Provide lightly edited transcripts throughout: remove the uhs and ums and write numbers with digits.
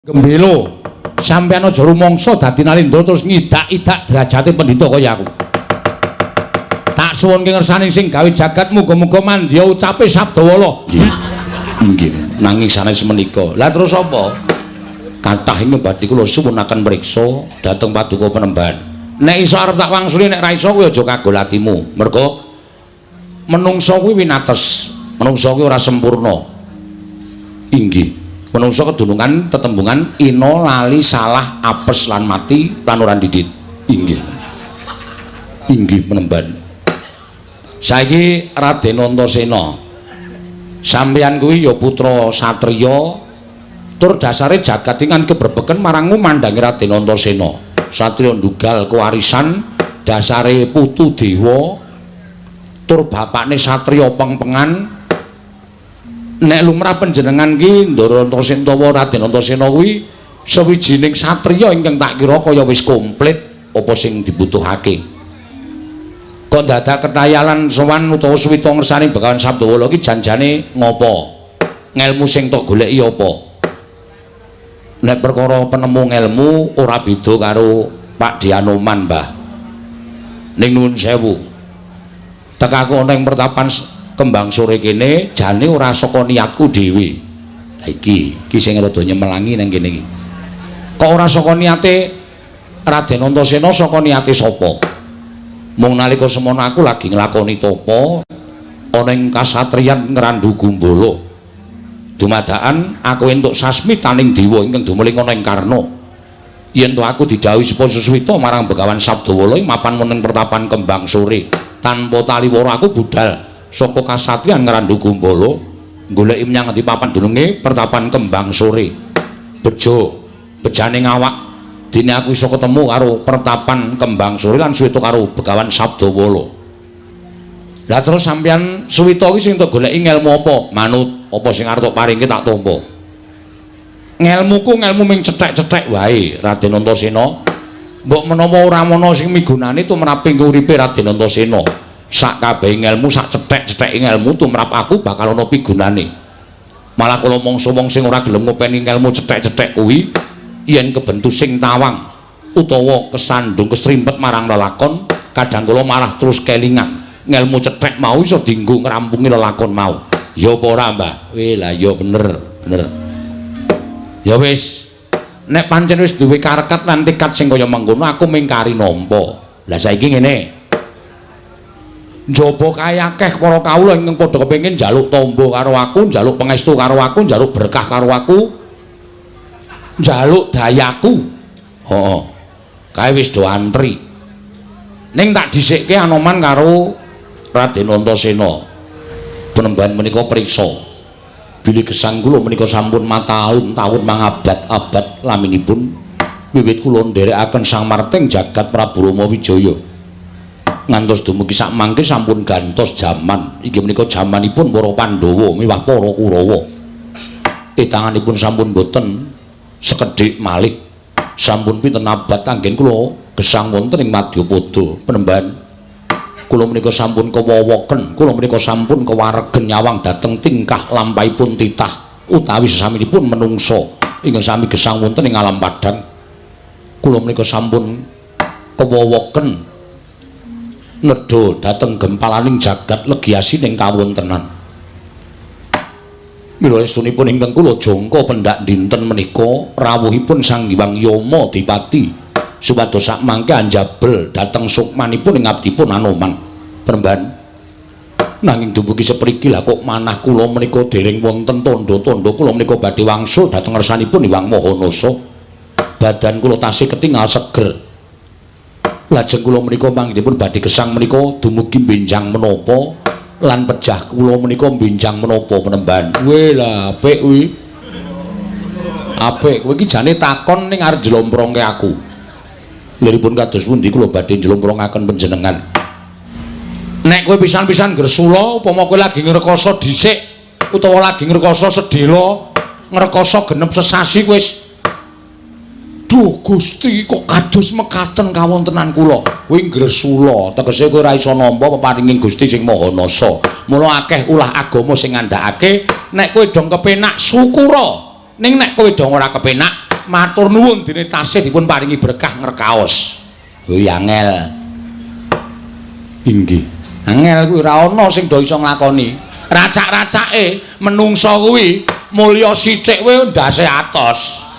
Gembelo, sampeyan aja rumangsa dadi Nalindra terus ngidak-idak derajate pendhita kaya aku. Tak suwunke ngersane sing gawe jagat, muga-muga mandya ucape sabdawala. Nggih. Nggih, nanging sanes menika. Lah terus apa? Kathah ing badhe kula suwunaken mriksa dhateng paduka Penemban. Nek iso arep tak wangsuli, nek ra iso kuwi aja kagol atimu. Mergo menungsa kuwi winates, menungsa kuwi ora sempurna. Inggih. Menungsa kedunungan tetembungan ina, lali, salah, apes lan mati lan ora ndidit. Inggih. Inggih, Penemban. Saiki Raden Antasena, sampeyan kuwi ya putra satriya, tur dasare jagat iki kan kebrebeken marangmu mandangi Raden Antasena. Satriya ndugal kewarisan, dasare putu dewa, tur bapakne satriya pengpengan. Nek lumrah panjenengan ki Ndara Antasena utawa Raden Antasena kuwi sawijining satriya ingkang tak kira kaya wis komplit apa sing dibutuhake. Kok dadak ketayalan sowan utawa suwita ngersane Begawan Sabdawala ki janjane ngopo? Ngelmu sing tok goleki apa? Nek perkara penemu ngelmu ora beda karo Pak Dianoman, Mbah. Ning nuwun sewu. Tekaku ana ing pertapan Kembang Sore kene jane ora saka niatku dhewe. Lah iki, iki sing rada nyemelangi nang kene iki. Kok ora saka niate Raden Antasena, saka niate sapa? Mung nalika semono aku lagi nglakoni tapa ana ing kasatriyan Ngrandu Gumbala. Dumadakan aku entuk sasmitaning dewa ingkang dumeling ana ing Karna. Yen to aku didhawuhi supaya suwita marang Begawan Sabdawala ing mapan ing pertapan Kembang Sore. Tanpa taliwara aku budal saka kasatriyan Ngrandu Gumbala goleki menyang ngendi papan dununge pertapan Kembang Sore. Bejo, bejane ngawak dene aku iso ketemu karo pertapan Kembang Sore lan suwita karo Begawan Sabdawala. Lah terus sampeyan suwita iki sing tok goleki ngelmu apa? Manut, apa sing arep tok paringke tak tampa. Ngelmuku ngelmu ming cethek-cethek wae, Raden Antasena. Mbok menawa ora ana sing migunani tumrap ing uripe Raden Antasena. Sak kabehe ngelmu, sak cethek-cetheke ngelmu tumrap aku bakal ana pigunane. Malah kala mangsa wong sing ora gelem ngopeni ngelmu cethek-cethek kuwi yen kebentu sing tawang utawa kesandung kesrimpet marang lelakon, kadang kala malah terus kelingan. Ngelmu cethek mau iso dienggo ngrampungi lelakon mau. Ya apa ora, Mbah? Weh, lah ya bener, bener. Ya wis, nek pancen wis duwe karekat lan tekad sing kaya mengkono, aku ming kari nampa. Lah saiki ngene. Njaba kae akeh para kawula ingkang padha kepengin njaluk tamba karo aku, njaluk pangestu karo aku, njaluk berkah karo aku, njaluk dayaku. Heeh. Kae wis do antri. Ning tak dhisikke Anoman karo Raden Antasena. Penemban menika priksa. Bilih gesang kula menika sampun mataun-taun mangabad-abad laminipun wiwit kula nderekaken Sang Marting jagat Prabu Rama Wijaya. Ngantos dumugi sak mangke sampun gantos jaman. Inggih menika jamanipun para Pandhawa miwah para Kurawa. Etanganipun sampun boten sekedhik malih. Sampun pinten abad anggen kula gesang wonten ing Madyapada. Penemban kula menika sampun kewowoken, kula menika sampun kewaregen nyawang dhateng tingkah lampahipun titah utawi sesaminipun menungsa ingkang sami gesang wonten ing alam padhang. Kula menika sampun kewowoken nedha dhateng gempalaning jagat legi asining kawontenan. Mila estunipun ingkang kula jangka pendak dinten menika rawuhipun Sang Hyang Yama Dipati supados sak mangke anjabel dhateng sukmanipun ing abdipun Anoman. Penemban, nanging dumugi sepriki lah kok manah kula menika dereng wonten tandha-tandha kula menika badhe wangsul dhateng ngersanipun Hyang Maha Nasa. Badan kula tasih ketingal seger. Lajeng kula menika panggenipun badhe gesang menika dumugi benjang menapa lan pejah kula menika benjang menapa, Penemban? Weh lah, apik kuwi. Apik, kowe iki jane takon ning arep njlomprongke aku. Liripun kados pundi kula badhe njlomprongaken panjenengan? Nek kowe pisan-pisan gresula, upama kowe lagi ngrekoso dhisik utawa lagi ngrekoso sedhela, ngrekoso genep sesasi wis, "Duh Gusti, kok kados mekaten kawontenan kula." Kuwi ngresula, tegese kowe ora iso nampa peparinging Gusti sing Maha Nasa. Mula akeh ulah agama sing ngandhakake nek kowe dong kepenak syukura. Ning nek kowe dong ora kepenak, Matur nuwun dene tasih dipun paringi berkah ngrekaos. Kuwi angel. Inggih. Angel kuwi ora ana sing do iso nglakoni. Racak-racake menungsa kuwi mulya sithik kuwi ndase atos.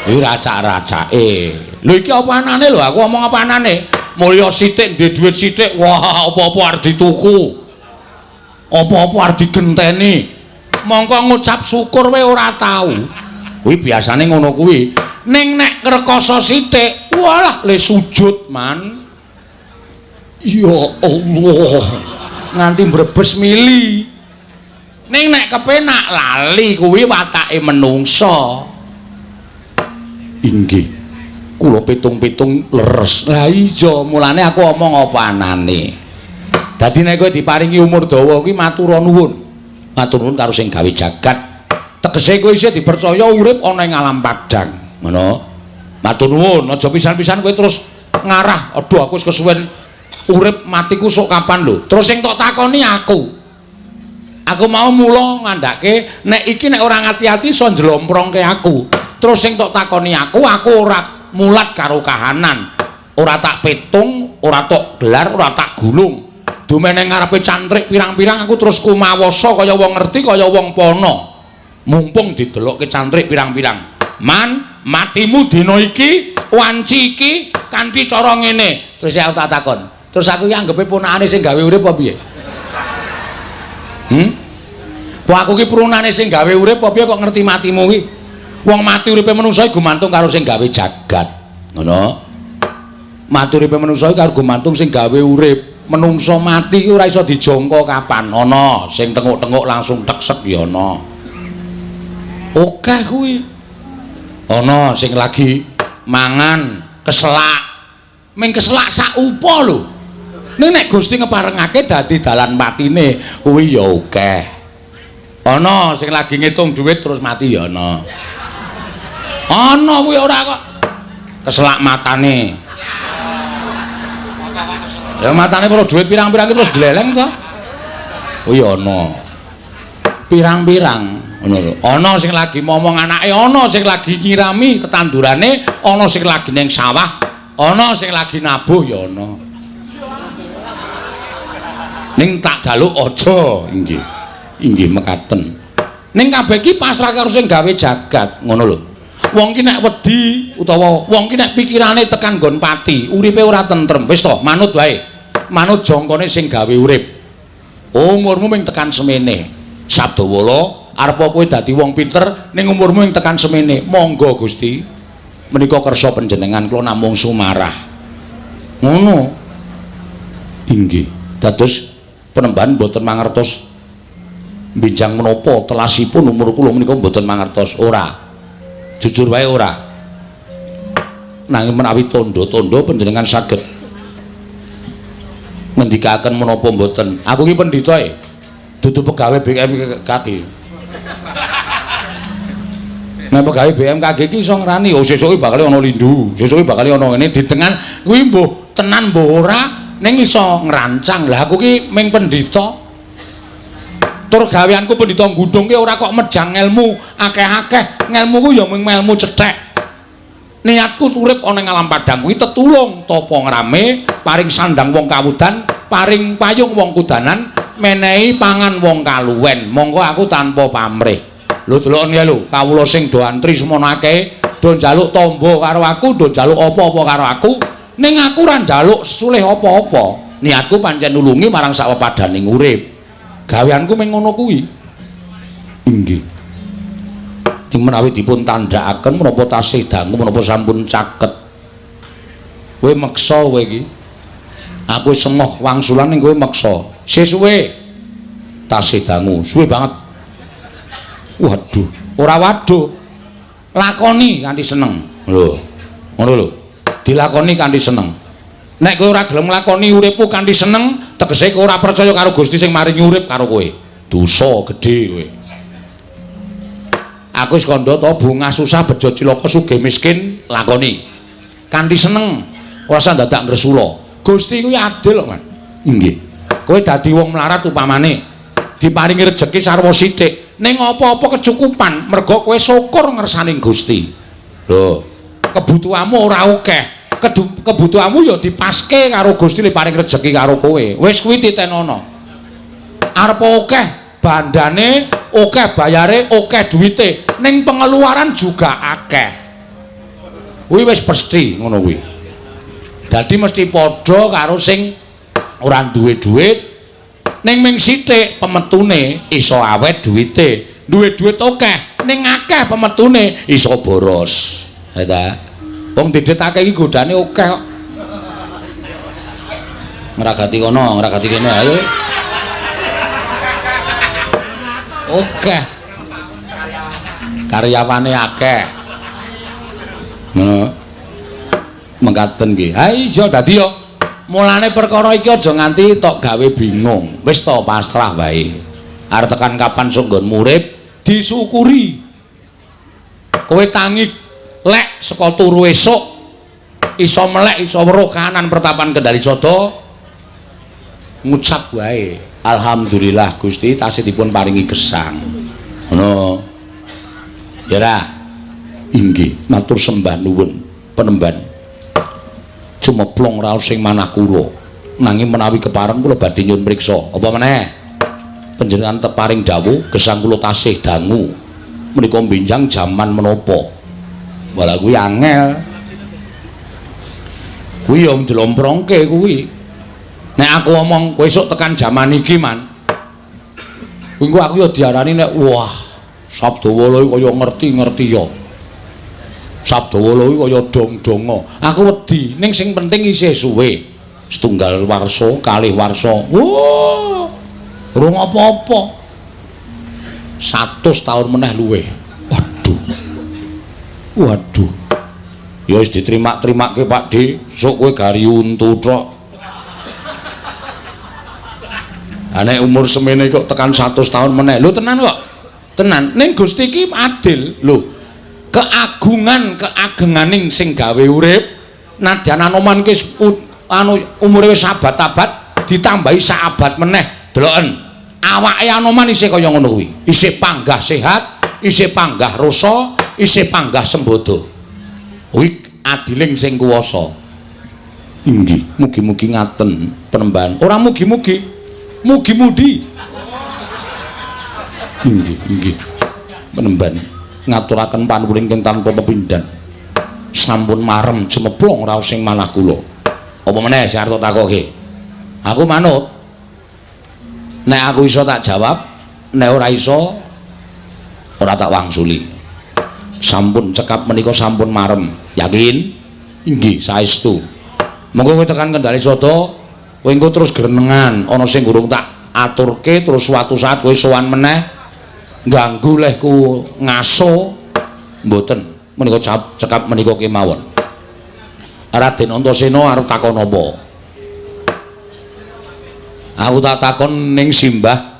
Kuwi racak-racake. Lho iki apa anane lho, aku omong apa anane? Mulya sithik duwe dhuwit sithik, wah apa-apa arep dituku. Apa-apa arep digenteni. Mongko ngucap syukur wae ora tau. Kuwi biasane ngono kuwi. Ning nek ngrekoso sithik, walah le sujud man. Ya Allah. Nganti mbrebes mili. Ning nek kepenak lali kuwi watake menungsa. Inggih. Kula pitung-pitung leres. Lah iya, mulane aku omong apa anane. Dadi nek kowe diparingi umur dawa kuwi matur nuwun. Matur nuwun karo sing gawe jagat. Tegese kowe isih dipercaya urip ana ing alam padhang. Ngono. Matur nuwun, aja pisan-pisan kowe terus ngarah, aduh aku wis kesuwen urip matiku sok kapan lho. Terus sing tok takoni aku. Aku mau mula ngandhake nek iki nek ora ngati-ati iso njlomprongke aku. Terus sing tok takoni aku, aku ora mulat karo kahanan. Ora tak petung, ora tok gelar, ora tak gulung. Dumene ngarepe cantrik pirang-pirang aku terus kumawasa kaya wong ngerti kaya wong pono. Mumpung didelokke cantrik pirang-pirang. Man, matimu dina iki, wanci iki kanthi cara ngene. Terus aku tak takon. Terus aku iki anggepe ponakane sing gawe urip apa piye? Apa aku ki prunane sing gawe urip apa piye kok ngerti matimu kuwi? Wong mati uripe manungsa iki gumantung karo sing gawe jagat. Ngono. Mati uripe manungsa iki karo gumantung sing gawe urip. Menungsa mati ki ora iso dijangka kapan. Ana sing tenguk-tenguk langsung teksek ya ana. Akeh kuwi. Ana sing lagi mangan keselak. Ming keselak sak upa lho. Ning nek Gusti ngeparengake dadi dalan matine kuwi ya akeh. Ana sing lagi ngitung dhuwit terus mati ya ana. Ana kuwi ora kok keselak matane. Ya matane perlu dhuwit pirang-pirang terus gleleng to. Oh ya ana. Pirang-pirang ngono lho. Ana sing lagi momong anake, ana sing lagi nyirami tetandurane, ana sing lagi ning sawah, ana sing lagi nabuh ya ana. Ning tak jaluk aja, inggih. Inggih mekaten. Ning kabeh iki pasrah karo sing gawe jagat, ngono lho. Wong ki nek wedi utawa wong ki nek pikirane tekan nggon pati, uripe ora tentrem. Wis to, manut wae. Manut jangkane sing gawe urip. Umurmu ming tekan semene. Sabdawala, arepa kowe dadi wong pinter ning umurmu ing tekan semene. Monggo Gusti. Menika kersa panjenengan kula namung sumarah. Ngono. Inggih. Dados penemban mboten mangertos binjang menapa telasipun umur kula menika mboten mangertos. Ora. Jujur wae ora. Nanging menawi tandha-tandha panjenengan saged ngendikaken menapa mboten. Aku ki pendhita e. Dudu pegawe BMKG. Nek pegawe BMKG ki iso ngrani, oh sesuk iki bakal ana lindu, sesuk iki bakal ana ngene ditengan kuwi mbuh tenan mbuh ora ning iso ngrancang. Lah aku ki ming pendhita. Tur gaweanku pendhita gundung ki ora kok mejang ngelmu akeh-akeh. Ngelmuku ya mung ngelmu cethek. Niatku urip ana ing alam padhang kuwi tetulung tapa ngrame, paring sandang wong kawudan, paring payung wong kudanan, menehi pangan wong kaluwen. Monggo aku tanpa pamrih. Lho deloken ya lho, kawula sing do antri semono akeh, do njaluk tamba karo aku, do njaluk apa-apa karo aku, ning aku ora njaluk sulih apa-apa. Niatku pancen nulungi marang sakwepadaning urip. Gaweanku mung ngono kuwi. Inggih. Ing menawi dipun tandhakaken menapa tasih dangu menapa sampun caket. Kowe meksa kowe iki. Aku wis emoh wangsulan ning kowe meksa. Sesuwe tasih dangu, suwe banget. Waduh, ora waduh. Lakoni kanthi seneng. Lho. Ngono lho. Dilakoni kanthi seneng. Nek kowe ora gelem nglakoni uripmu kanthi seneng, tegese kowe ora percaya karo Gusti sing maringi urip karo kowe. Dosa gedhe kowe. Aku wis kandha to bungah susah bejo cilaka sugih miskin lakoni. Kanthi seneng, ora usah dadak ngresula. Gusti kuwi adil kok, Mas. Inggih. Kowe dadi wong melarat upamane. Diparingi rejeki sarwa sithik, ning apa-apa kecukupan merga kowe syukur ngersaning Gusti. Lho, kebutuhanmu ora akeh. Kebutuhanmu ya dipaske karo Gusti li paring rejeki karo kowe. Wis kuwi titenono. Arep akeh bandane, akeh bayare, akeh duwite, ning pengeluaran juga akeh. Kuwi wis pasti ngono kuwi. Dadi mesti padha karo sing ora duwe duit ning ming sithik pemetune iso awet duwite. Duwe duit akeh ning akeh pemetune iso boros. Ha ta? Wong didhetake iki godane akeh kok. Ngragati kono, ngragati kene ayo. Akeh. Karyawane akeh. Ngono. Mengkaten nggih. Ha iya dadi yo mulane perkara iki aja nganti tok gawe bingung. Wis to pasrah wae. Arep tekan kapan sok nggonmu urip disyukuri. Kowe tangi lek saka turu esuk iso melek iso weruh kahanan pertapan Kendali Sada ngucap wae alhamdulillah Gusti tasih dipun paringi gesang. Ngono. Ya ra? Inggih, matur sembah nuwun penemban. Cumeplong raos sing manah kula. Nanging menawi kepareng kula badhe nyuwun priksa. Apa meneh? Panjenengan teparing dawuh gesang kula tasih dangu. Menika benjang jaman menapa? Walah kuwi angel. Kuwi ya njlomprongke kuwi. Nek aku omong kowe esuk tekan jaman iki, Man. Kuwi engko aku ya diarani nek wah, Sabdawala iki kaya ngerti-ngerti ya. Sabdawala iki kaya dong-donga. Aku wedi, ning sing penting isih suwe. Setunggal warsa, kalih warsa. Wah. Urung apa-apa. 100 taun meneh luwih. Waduh. Waduh. Ya wis diterima-terimake Pak D, sok kowe gari untu tok. Ha nek umur semene kok tekan 100 tahun meneh. Lho tenan kok. Tenan. Ning Gusti iki adil. Lho, keagungan keagenganing sing gawe urip nadyan Anoman ki anu umure wis abad-abad ditambahi sak abad meneh. Deloken. Awake Anoman isih kaya ngono kuwi. Isih panggah sehat, isih panggah rasa, isih panggah sembodo. Kuwi adiling sing kuwasa. Inggih, mugi-mugi ngaten penemban. Ora mugi-mugi. Mugi-mudi. Inggih, inggih. Penemban ngaturaken panuwun ingkang tanpa pepindhan. Sampun marem cemeplong raos sing manah kula. Apa meneh sing arep takoke? Aku manut. Nek aku iso tak jawab, nek ora iso ora tak wangsuli. Sampun cekap menika sampun marem. Yakin? Inggih, saestu. Monggo kowe tekan Kendali Sada, kowe engko terus grenengan, ana sing urung tak aturke terus suatu saat kowe sowan meneh ganggu lehku ngaso mboten. Menika cekap menika kemawon. Raden Antasena arep takon apa? Aku tak takon ning simbah.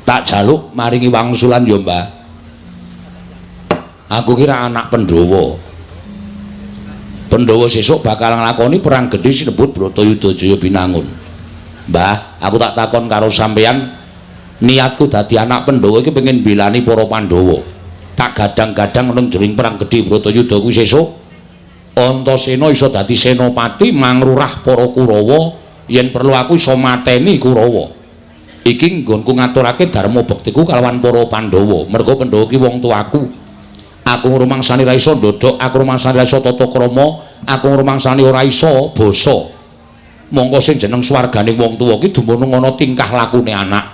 Tak jaluk maringi wangsulan ya, Mbah. Aku kira anak Pandhawa. Pandhawa sesuk bakal nglakoni perang gedhe sinebut Bratayuda Jaya Binangun. Mbah, aku tak takon karo sampeyan, niatku dadi anak Pandhawa iki pengen mbelani para Pandhawa. Tak gadang-gadang nang jering perang gedhe Bratayuda kuwi sesuk Antasena iso dadi senopati mangrurah para Kurawa, yen perlu aku iso mateni Kurawa. Iki nggonku ngaturake dharma bektiku kalawan para Pandhawa. Merga Pandhawa ki wong tuaku. Aku ngrumangsani ra iso ndodhok, aku ngrumangsani ra iso tata krama, aku ngrumangsani ora iso basa. Mongko sing jeneng swargane wong tuwa ki dumunung ana tingkah lakune anak.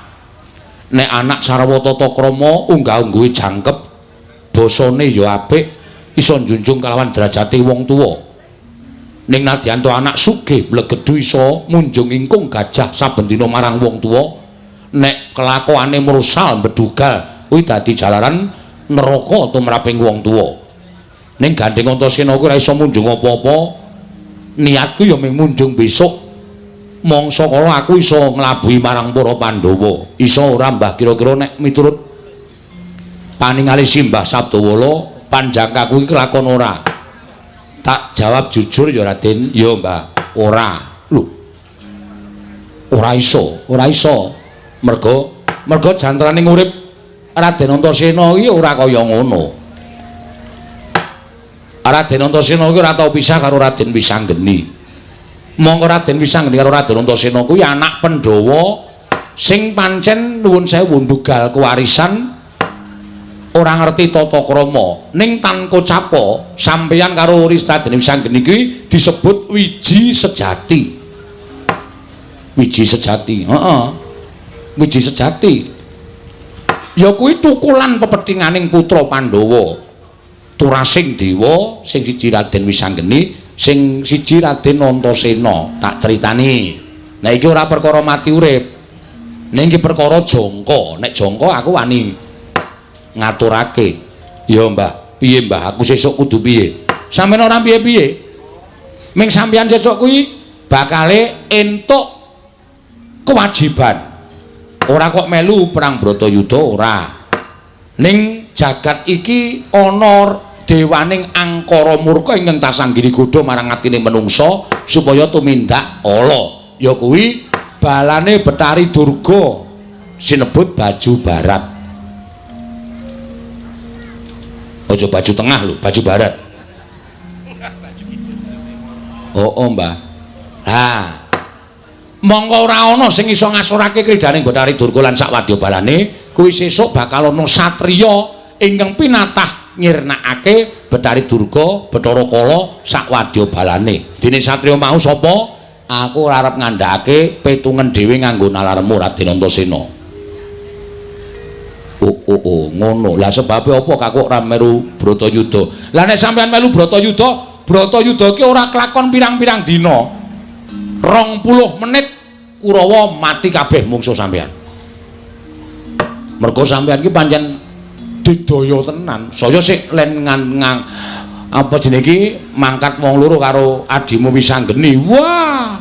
Nek anak sarwa tata krama, unggah-ungguhe jangkep, basane ya apik, iso njunjung kalawan derajate wong tuwa. Ning nadyan to anak sugih mlegedhu iso munjung ingkung gajah saben dina marang wong tuwa, nek kelakuane mrusal mbedugal kuwi dadi jalaran neraka tumraping wong tuwa. Ning gandeng Antasena kuwi ora iso munjung apa-apa. Niatku ya mung munjung besok mangsa kala aku iso nglabuhi marang para Pandhawa. Iso ora Mbah kira-kira nek miturut paningali Simbah Sabdawala panjangkaku iki kelakon ora? Tak jawab jujur ya Raden, ya Mbah, ora. Lho. Ora iso, ora iso. Mergo mergo jantraning urip Raden Antasena iki ora kaya ngono. Raden Antasena iki ora tau pisah karo Raden Wisanggeni. Mongko Raden Wisanggeni karo Raden Antasena kuwi anak Pandhawa sing pancen nuwun sewu ndugal kewarisan ora ngerti tata krama. Ning tanpa capa sampeyan karo Raden Wisanggeni kuwi disebut wiji sejati. Wiji sejati, heeh. Wiji sejati. Ya kuwi tukulan pepethinganing putra Pandhawa. Turasing dewa sing siji Raden Wisanggeni, sing siji Raden Antasena. Tak critani. Nah iki ora perkara mati urip. Ning iki perkara jangka. Nek jangka aku wani ngaturake. Ya Mbah, piye Mbah? Aku sesuk kudu piye? Sampeyan ora piye-piye. Ming sampeyan sesuk kuwi bakale entuk kewajiban. Ora kok melu perang Bratayuda ora. Ning jagat iki ana dewaning angkara murka ingkang tasah nggirigodha marang atine menungsa supaya tumindak ala. Ya kuwi balane Betari Durga sinebut baju barat. Aja baju tengah lho, baju barat. Oh, oh Mbah. Ha. Mongko ora ana sing iso ngasorake kridaning Bathari Durga lan sak wadya balane, kuwi sesuk bakal ana satriya ingkang pinatah nyirnakake Bathari Durga, Bathara Kala sak wadya balane. Dene satriya mau sapa? Aku ora arep ngandhakake petungen dhewe nganggo nalarmu Raden Antasena. Oh, oh, oh, ngono. Lah sebabe apa kok ora melu Bratayuda? Lah nek sampeyan melu Bratayuda, Bratayuda ki ora kelakon pirang-pirang dina. 20 menit Kurawa mati kabeh mungsuh sampeyan. Mergo sampeyan ki pancen digdaya tenan. Saya sik len ngang apa jenenge iki mangkat wong loro karo adimu Wisanggeni. Wah.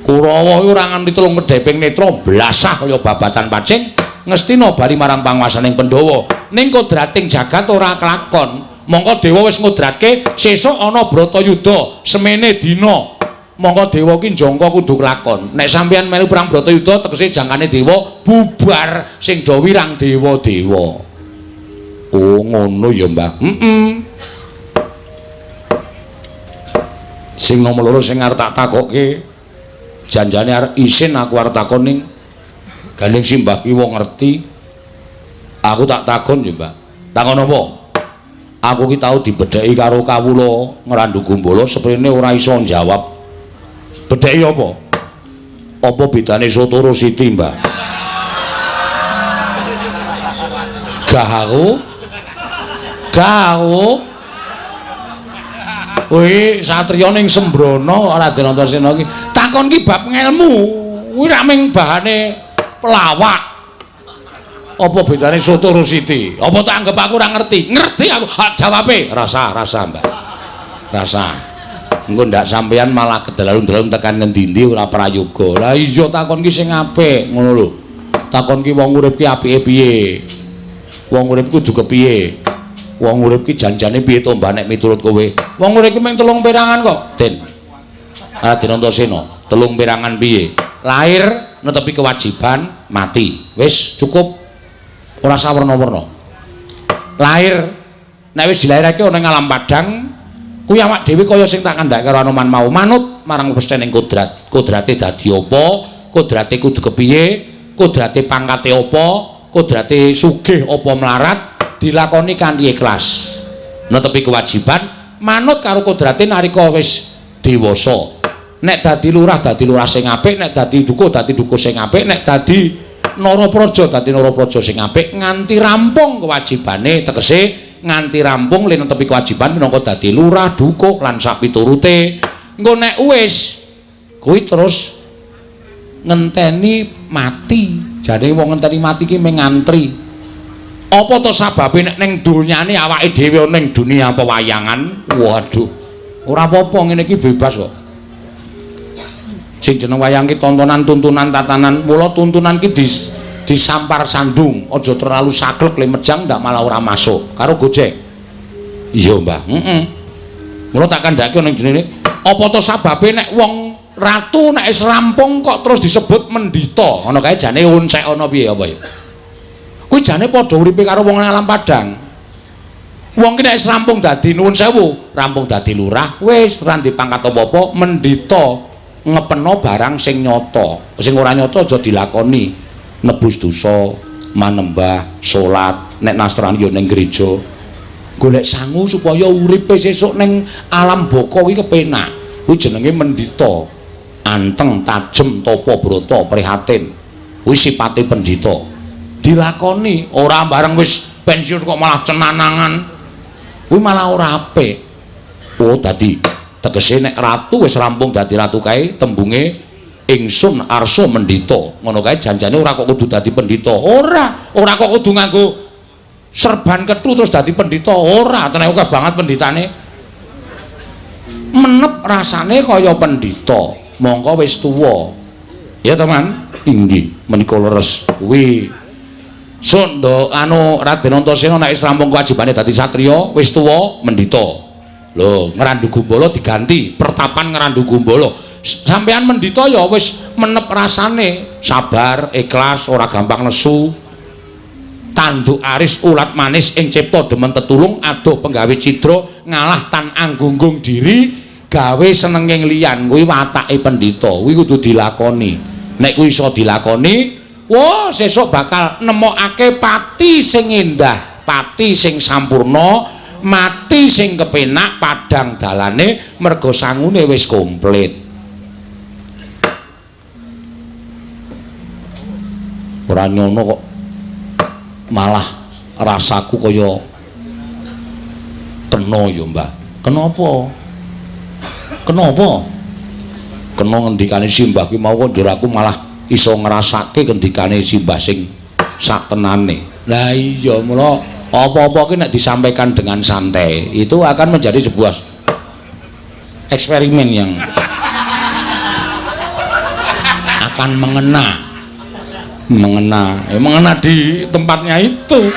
Kurawa iki ora nganti telung kedheping netra blasah kaya babatan pacing ngestina bali marang panguwasaning Pandhawa. Ning kodrating jagat ora kelakon. Mongko dewa wis ngudratke sesuk ana Bratayuda semene dina. Mongko dewa ki njangka kudu kelakon. Nek sampeyan melu perang Bratayuda tegese jangkane dewa bubar sing do wirang dewa-dewa. Oh ngono ya Mbah. Heeh. Sing nomor loro sing arep tak takokke janjane arep isin aku arep takon ning gandeng simbah ki wong ngerti. Aku tak takon ya Mbah. Takon apa? Aku ki tau dibedheki karo kawula Ngrandu Gumbala seprene ora iso njawab. Bedheki apa? Apa bedane soto karo siti, Mbah? Gah aku. Gah aku. Kuwi satriya ning Sembrono Raden Antasena iki. Takon ki bab ngelmu. Kuwi ra mung bahane pelawak. Apa bedane soto karo siti? Apa tak anggap aku ora ngerti? Ngerti aku. Hak jawabe. Rasa, rasa, Mbah. Rasa. Engko ndak sampeyan malah kedalalun-dalun tekan ngendi-endi ora prayoga. Lah iya takon ki sing apik ngono lho. Takon ki wong urip ki apike piye? Wong urip kudu kepiye? Wong urip ki janjane piye to Mbah nek miturut kowe? Wong urip ki mung telung perangan kok, Den. Raden Antasena, telung perangan piye? Lahir netepi kewajiban, mati. Wis cukup. Ora sawerna-werna. Lahir nek wis dilairake ana ing alam padhang kuwi awak dhewe kaya sing tak kandhake karo Anoman mau manut marang pesthening kodrat. Kodrate dadi apa? Kodrate kudu kepiye? Kodrate pangkate apa? Kodrate sugih apa melarat? Dilakoni kanthi ikhlas. Netepi kewajiban manut karo kodrate nalika wis dewasa. Nek dadi lurah sing apik, nek dadi dukuh dadi dukuh sing apik, nek dadi narapraja dadi narapraja sing apik nganti rampung kewajibane, tegese nganti rampung le netepi kewajiban minangka dadi lurah, dukuh lan sapiturute. Engko nek wis kuwi terus ngenteni mati. Jane wong ngenteni mati ki mung ngantri. Apa to sababe nek ning donyane awake dhewe ning dunia pewayangan? Waduh. Ora apa-apa ngene iki bebas kok. Sing jeneng wayang ki tontonan, tuntunan, tatanan. Mula tuntunan ki disampar sandung, aja terlalu saklek le mejang ndak malah ora masuk. Karo Gojek. Iya, Mbah. Heeh. Mula tak kandhake ning jenenge apa to sababe nek wong Ratu nek wis rampung kok terus disebut mendita. Ngono kae jane oncek ana piye apa ya? Kuwi jane padha uripe karo wong nang alam padang. Wong ki nek wis rampung dadi nuwun sewu, rampung dadi lurah, wis ra ndek pangkat apa-apa, mendita ngepeno barang sing nyata. Sing ora nyata aja dilakoni. Nebus dosa, manembah, salat, nek Nasrani ya ning gereja. Golek sangu supaya uripe sesuk ning alam baka kuwi kepenak. Kuwi jenenge mendita. Anteng, tajem, tapa brata, prihatin. Kuwi sipate pendhita. Dilakoni, ora bareng wis pensiun kok malah cenanangan. Kuwi malah ora apik. Oh, dadi tegese nek ratu wis rampung dadi ratu kae tembunge ingsun arsa mendhita. Ngono kae janjane ora kok kudu dadi pendhita. Ora, ora kok kudu nganggo serban kethu terus dadi pendhita. Ora, teneh akeh banget pendhitane. Menep rasane kaya pendhita. Mongko wis tuwa. Ya teman, inggih menika leres. Kuwi Sunda anu Raden Antasena nek wis rampung kewajibane dadi satriya, wis tuwa mendhita. Lho, Ngrandu Gumbala diganti pertapan Ngrandu Gumbala. Sampeyan mendhita ya wis menep rasane, sabar, ikhlas, ora gampang nesu. Tanduk aris ulat manis ing cipta demen tetulung, adoh penggawe cidra, ngalah tan anggunggung diri, gawe senenging liyan. Kuwi watake pendhita, kuwi kudu dilakoni. Nek kuwi iso dilakoni, wah sesuk bakal nemokake pati sing endah, pati sing sampurna, mati sing kepenak padhang dalane merga sangune wis komplit. Ora nyono kok malah rasaku kaya kena ya, Mbah. Kenapa? Kenapa? Kena ngendikane simbah kuwi mau kok njur aku malah iso ngrasake ngendikane simbah sing satenane. Lah iya, mula apa-apa ki nek disampaikan dengan santai itu akan menjadi sebuah eksperimen yang akan mengena. Mengena, ya mengena di tempatnya itu.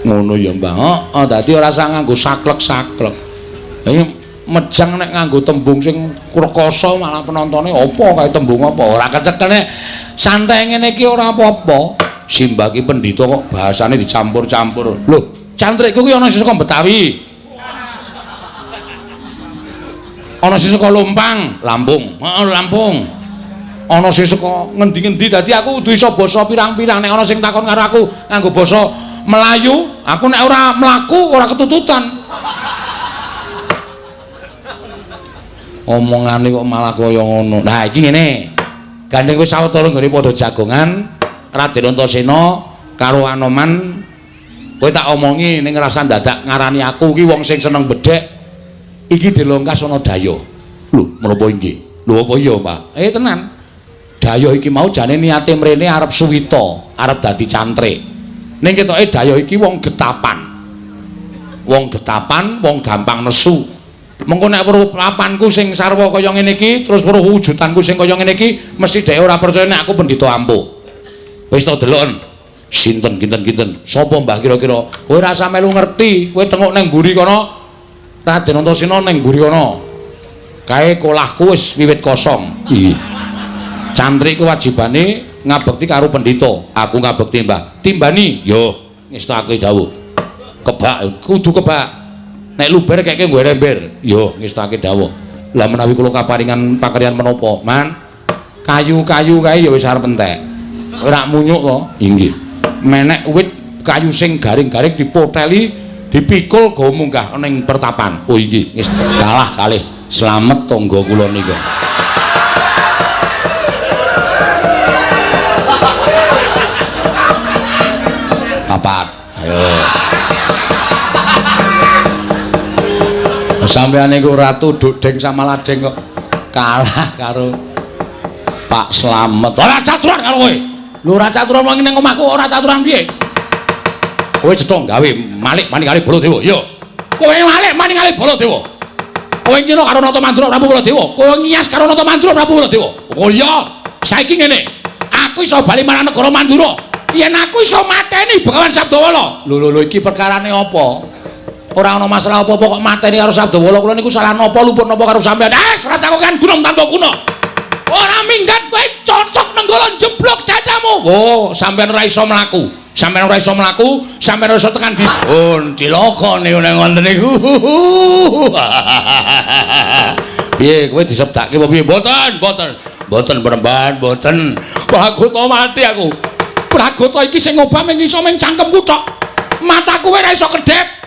Ngono ya, Mbah. Heeh, dadi ora usah nganggo saklek-saklek. Iki mejang nek nganggo tembung sing rekoso malah penontone apa kae tembung apa? Ora kecekene santai ngene iki ora apa-apa. Simbah ki pendhita kok bahasane dicampur-campur. Lho, cantrikku ki ana sing saka Betawi. Ana sing saka Lumpang, Lampung. Heeh, Lampung. Ana sing saka ngendi-ngendi, dadi aku kudu iso basa pirang-pirang. Nek ana sing takon karo aku nganggo basa Melayu, aku nek ora mlaku ora ketututan. Omongane kok malah kaya ngono. Nah, iki ngene. Gandeng wis sawetara nggone padha jagongan Raden Antasena karo Anoman, kowe tak omongi ning rasa dadak ngarani aku ki wong sing seneng bedhek. Iki dilongkas ana dayoh. Lho, menapa inggih? Lho apa iya, Pak? Tenan. Dayoh iki mau jane niate mrene arep suwita, arep dadi cantrik. Ning ketoke dayoh iki wong getapan. Wong getapan, wong gampang nesu. Mengko nek weruh papanku sing sarwa kaya ngene iki, terus weruh wujudanku sing kaya ngene iki, mesti dhek ora percaya nek aku pendhita ampuh. Wis to deloken. Sinten kinten-kinten? Sapa Mbah kira-kira? Kowe ora usah melu ngerti, kowe tengok nang mburi kono. Raden Antasena nang mburi kono. Kae kolahku wis wiwit kosong. Ih. Cantrik kewajibane ngabekti karo pendhita. Aku ngabekti, Mbah. Timbani, yo ngestake dawuh. Kebak, kudu kebak. Nek luber keke nggo ember. Yo ngestake dawuh. Lah menawi kula kaparingan pakaryan menapa, Man? Kayu-kayu kae ya wis arep entek. Ora munyuk to? Inggih. Menek wit kayu sing garing-garing dipoteli, dipikul go munggah ning pertapan. Oh inggih, wis kalah kalih. Slamet tangga kula nika. Papat. Ayo. Sampeyan niku ratu dudeng sama ladeng kok kalah karo Pak Slamet. Ora caturan karo kowe. Lho ora caturan wong ning omahku ora caturan piye? Kowe cetha gawe malik maning kali Baladewa. Iya. Kowe malik maning kali Baladewa. Kowe nyina karo Nata Mandura Prabu Baladewa. Kowe ngias karo Nata Mandura Prabu Baladewa. Oh iya, saiki ngene. Aku iso bali marang negara Mandura. Yen aku iso mateni Begawan Sabdawala. Lho lho lho iki perkarane apa? Ora ana masalah apa-apa kok mateni karo Sabdawala kula niku salah napa luput napa karo sampean. Ah, rasa kok kan gunung tanpa guna. Ora minggat kowe cocok nenggala jeblok dadamu. Oh, sampean ora iso mlaku. Sampeyan ora iso mlaku, sampeyan ora iso tekan di. Pun cilaka niku nek ngoten niku. Piye kowe disebdake apa piye? Mboten, mboten. Mboten Panembahan, mboten. Pragota mati aku. Pragota iki sing ngobah mung iso mung cangkemku tok. Mataku ora iso kedhep.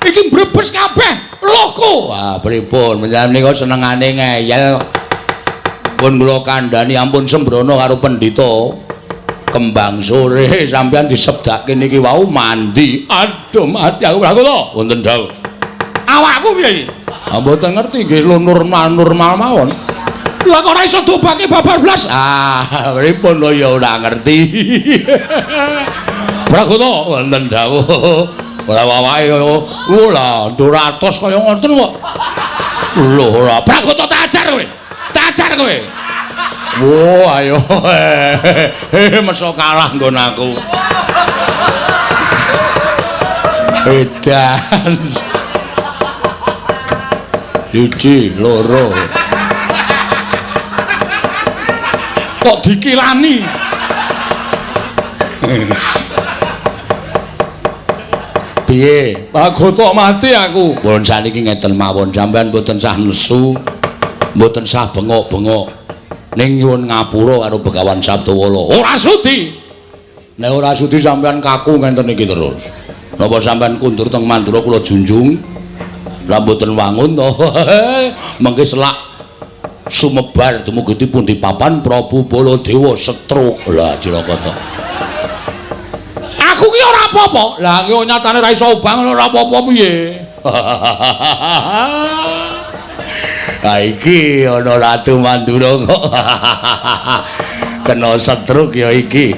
Iki mbrebes kabeh lohku. Wah, pripun menjenengan menika senengane ngeyel. Pun kula kandhani ampun sembrono karo pendhita. Kembang Sore sampeyan disebdake niki wau mandi. Aduh mati aku Pragota. Wonten dawuh. Awakku piye iki? Ah mboten ngerti nggih normal-normal mawon. Lah kok ora iso diobahke babar blas? Ah, pripun lho ya ora ngerti. Pragota wonten dawuh. Ora awake kaya lah 200 kaya ngoten kok. Lho ora. Pragota tak ajar kowe. Tak ajar kowe. Wo ayo. Meso kalah nggon aku. Edan. Siji, loro. Kok dikilani? Piye? Pragota mati aku. Pun saniki ngeten mawon, sampean mboten sah nesu, mboten sah bengok-bengok. Ning nyuwun ngapura karo Begawan Sabdawala. Ora sudi. Nek ora sudi sampean kaku ngenten iki terus. Napa sampean kundur teng Mandura kula junjung? Lah mboten wangun to. Mengke selak sumebar dumugi pundi papan Prabu Baladewa setruk. Lah cilaka to. Aku ki ora apa-apa. Lah ki nyatane ora iso obah ngono ora apa-apa piye. Ha iki ana Ratu Mandura kok. Kena setruk ya iki.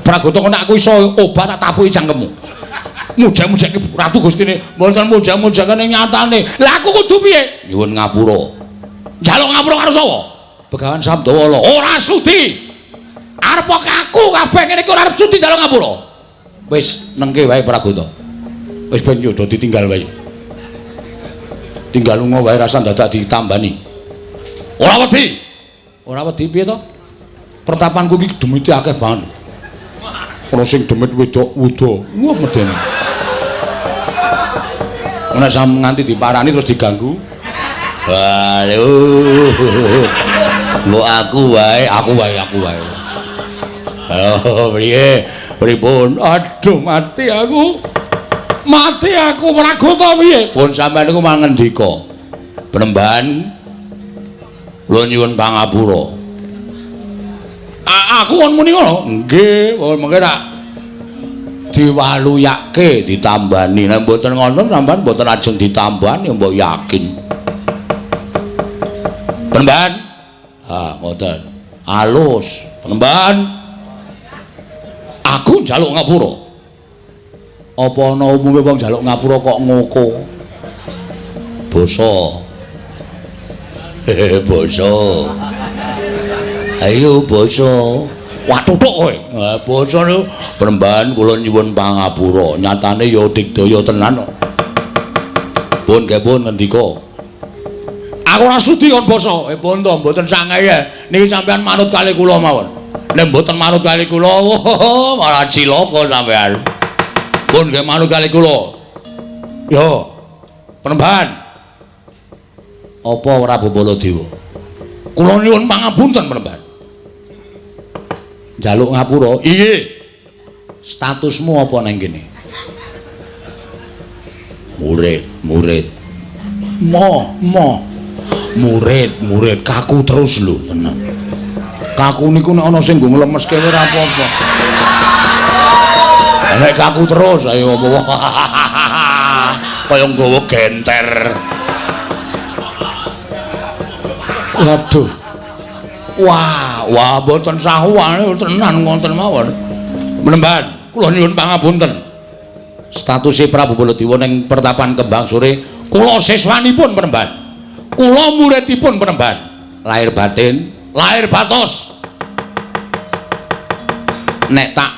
Pragota kok nek aku iso obah tak tapuki cangkemmu. Mujak-mujake Ratu Gustine mboten mujak-mujake nyatane. Lah aku kudu piye? Nyuwun ngapura. Njaluk ngapura karo sapa? Begawan Sabdawala. Ora sudi. Arep kaku kabeh ngene iki ora arep sudi njaluk ngapura. Wis nengke wae Pragota. Wis ben yo do ditinggal wae. Tinggal lunga wae rasa dadak ditambani. Ora wedi. Ora wedi piye to? Pertapanku iki demite akeh banget. Ana sing demit wedok wuda. Wah medeni. Nek sam nganti diparani terus diganggu. Waduh. Mbok aku wae, aku wae, aku wae. Oh, piye? Pripun? Aduh mati aku. Mati aku Pragota piye? Pun sampeyan niku mangendika. Panembahan kula nyuwun pangapura. Aku kon muni ngono? Nggih, mengke rak diwaluyake ditambani. Nek mboten ngoten sampeyan mboten ajeng ditambani mbok yakin. Panembahan. Ha, ngoten. Alus. Panembahan. Aku njaluk ngapura. Apa ana umume wong njaluk ngapura kok ngoko? Basa. Hehe, basa. Ayo basa. Wah tutuk kowe. Ha basa niku Panembahan kula nyuwun pangapura. Nyatane ya digdaya tenan kok. Pun nggih pun ngendika. Aku ora sudi kon basa. Pun to mboten sangeye. Niki sampean manut kali kula mawon. Nek mboten manut kali kula, malah cilaka sampean. Pun nggih manut kali kula. Yo. Panembahan. Apa Prabu Baladewa? Kula nyuwun pangapunten Panembahan. Njaluk ngapura? Iya. Statusmu apa nang kene? Murid, murid. Mo, mo. Murid, murid kaku terus lho, tenan. Kaku niku nek ana sing nggo nglemeske ora apa-apa. Nek kaku terus ayo apa. Kaya nggawa genter. Waduh. Wah, wah mboten sahuan tenan ngoten mawon. Panembahan, kula nyuwun pangapunten. Statuse Prabu Baladewa ning pertapan Kembang Sore, kula siswanipun Panembahan. Kula muridipun Panembahan. Lahir batin, lahir batos. Nek tak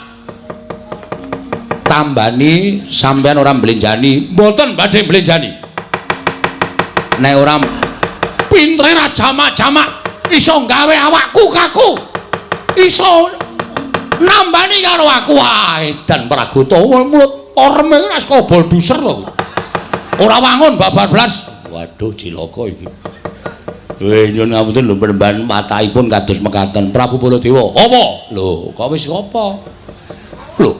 Tambani sampean ora mblenjani. Mboten badhe mblenjani. Nek ora pintere ra jamak-jamak iso gawe awakku kaku. Iso nambani karo aku wae dan Pragota mulut oreme ora kobol duser to. Ora wangun babar blas. Waduh cilaka iki. Weh nyuwun ngapunten lho Panembahan watahipun kados mekaten. Prabu Baladewa. Apa? Lho, kok wis apa? Lho.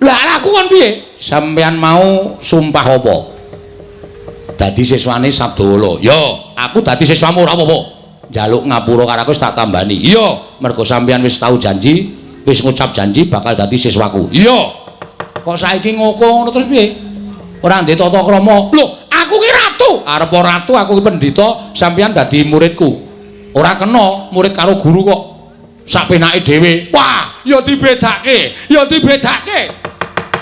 Lah aku kon piye? Sampeyan mau sumpah apa? Dadi siswane Sabdawala. Ya, aku dadi siswamu ora apa-apa. Njaluk ngapura karo aku wis tak tambani. Iya, mergo sampeyan wis tau janji, wis ngucap janji bakal dadi siswaku. Iya. Kok saiki ngoko ngono terus piye? Ora ndek tata krama. Lho, aku ki ratu. Arep ratu aku ki pendhita, sampeyan dadi muridku. Ora kena murid karo guru kok sak penake dhewe. Wah, ya dibedake, ya dibedake.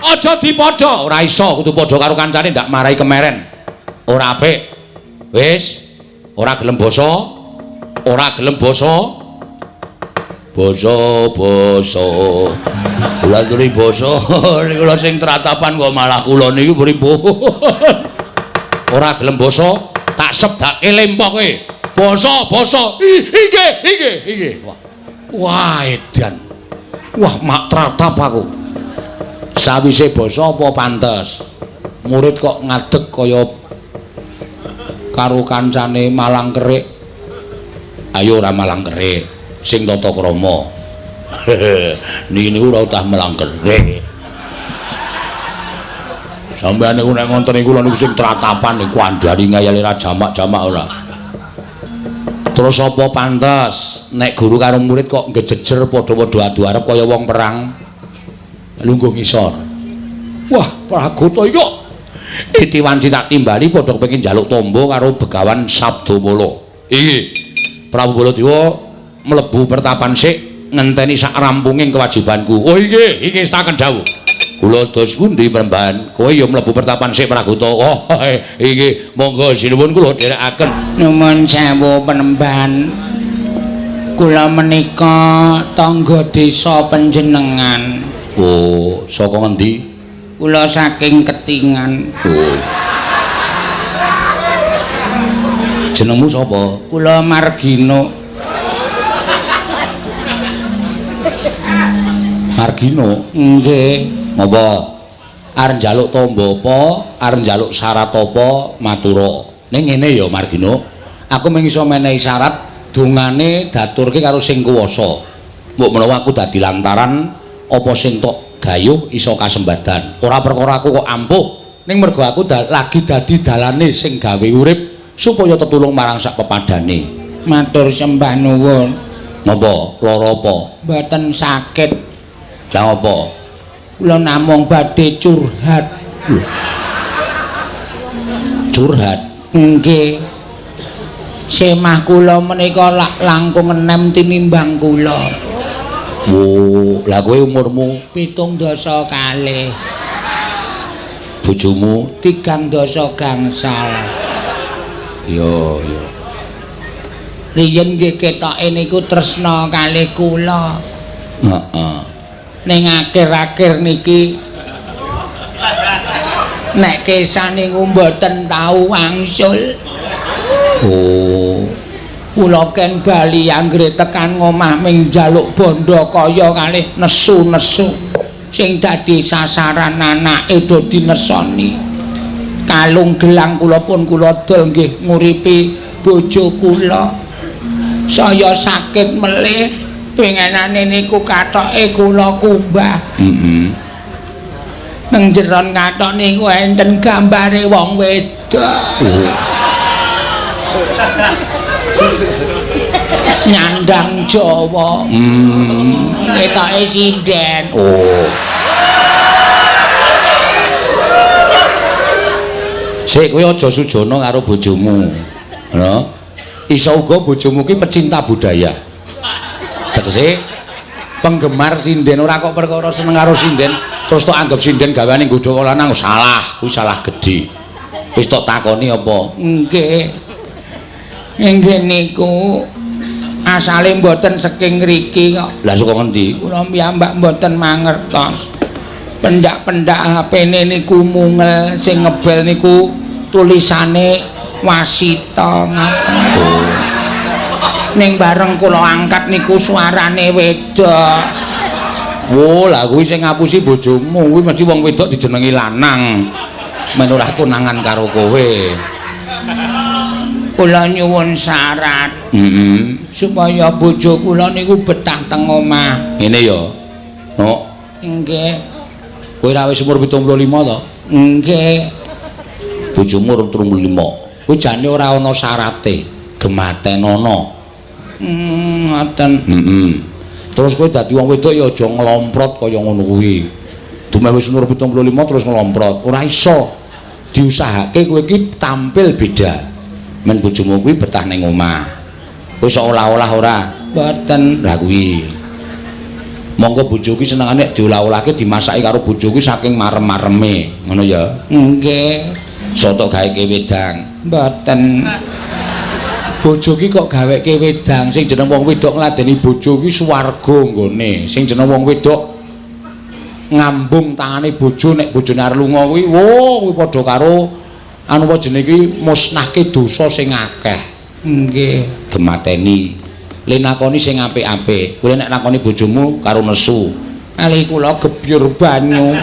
Aja dipadha, ora iso kudu padha karo kancane ndak marai kemeren. Ora apik. Wis, ora gelem basa. Ora gelem basa. Basa-basa. Kula aturi basa. Niku lho sing tratapan kok malah kula niku pripun. Ora gelem basa, tak sebdake lempoke. Basa, basa. Inggih, inggih, inggih. Wah. Wah, edan. Wah, mak tratap aku. Sawise basa apa pantes? Murid kok ngadeg kaya karo kancane malang kerik. Ayo ora malang kerik, sing tata krama. Niki niku ora utah malang kerik. Sampeyan niku nek ngonten niku kula niku sing tratapan niku andhari ngayale ra jamak-jamak ora. Terus apa pantes nek guru karo murid kok ngejejer padha-padha adu arep kaya wong perang? Lungguh ngisor. Wah, Pragota iki kok titi wanci tak timbali padha kepengin njaluk tombo karo Begawan Sabdamala. Iki Prabu Baladewa mlebu pertapan sik ngenteni sak rampunging kewajibanku. Oh iki, iki wis tak kendhawuh. Kula dos pundi Panembahan? Kowe ya mlebu pertapan sik Pragota. Oh iki monggo sinuwun kula dherekaken. Nuwun sewu Panembahan. Kula menika tangga desa panjenengan. Oh, saka ngendi? Kula saking Ketingan. Oh. Jenengmu sapa? Kula Margino. Margino? Nggih. Ngapa? Arep njaluk tombo apa? Arep njaluk syarat apa? Matura. Ning ngene ya Margino, aku mung iso menehi syarat dongane daturke karo sing kuwasa. Mbok menawa aku dadi lantaran apa sing tok gayuh iso kasembadan. Ora perkara aku kok ampuh, ning mergo aku lagi dadi dalane sing gawe urip supaya tetulung marang sak pepadane. Matur sembah nuwun. Napa? Lara apa? Mboten sakit. Lah apa? Kula namung badhe curhat. Curhat? Nggih. Semah kula menika lak langkung enem tinimbang kula. Oh, lah kowe umurmu 72. Bojomu 3 gangsal. Iya, iya. Riyen nggih ketoke niku tresna kalih kula. Heeh. Ning akhir-akhir niki nek kesah niku mboten tau wangsul. Oh. Kula ken bali anggere tekan ngomah ming njaluk bondo kaya kalih nesu-nesu sing dadi sasaran anake do dinesoni. Kalung gelang kula pun kula dol nggih nguripi bojo kula. Saya sakit melih pengenane niku katoke kula kumbah. Heeh. Nang jeron katok niku enten gambare wong wedok. Oh. Nyandang Jawa. Ketoke sinden. Oh. Sik kowe aja sujana karo bojomu. Ngono. Iso uga bojomu ki pecinta budaya. Tegese penggemar sinden, ora kok perkara seneng karo sinden terus tok anggap sinden gaweane nggodha lanang, salah, kuwi salah gedhe. Wis tok takoni apa? Nggih. Nggih niku asale mboten saking ngriki kok. Lah saka ngendi? Kula piyambak mboten mangertos. Pendak-pendak HP-ne niku mungel, sing ngebel niku tulisane Wasita ngaten. Oh. Ning bareng kula angkat niku suarane wedok. Oh, lah kuwi sing ngapusi bojomu, kuwi mesti wong wedok dijenengi lanang. Men ora konangan karo kowe. Kula nyuwun syarat. Heeh. Supaya bojo kula niku betah teng omah. Ngene ya. Nok. Nggih. Kowe ra wis umur 75 to? Nggih. Bojomu umur 35. Kuwi jane ora ana syarate. Gematenono. Ngoten. Heeh. Terus kowe dadi wong wedok ya aja nglomprot kaya ngono kuwi. Dumeh wis umur 75 terus nglomprot, ora iso. Diusahake kowe iki tampil beda. Men bojomu kuwi betah ning omah. Kowe iso olah-olah ora? Mboten. Lah kuwi. Monggo bojo kuwi senengane nek diolah-olahke dimasaki karo bojo kuwi saking marem-mareme, ngono ya? Nggih. Soto gaeke wedang. Mboten. Bojo ki kok gaweke wedang, sing jeneng wong wedok ngladeni bojo kuwi swarga nggone. Sing jeneng wong wedok ngambung tangane bojo nek bojone arep lunga kuwi, wo kuwi padha karo anu apa jenenge iki musnahke dosa sing akeh. Nggih. Gemateni. Le nakoni sing apik-apik. Kowe nek nakoni bojomu karo nesu. Ali kula gebyur banyu.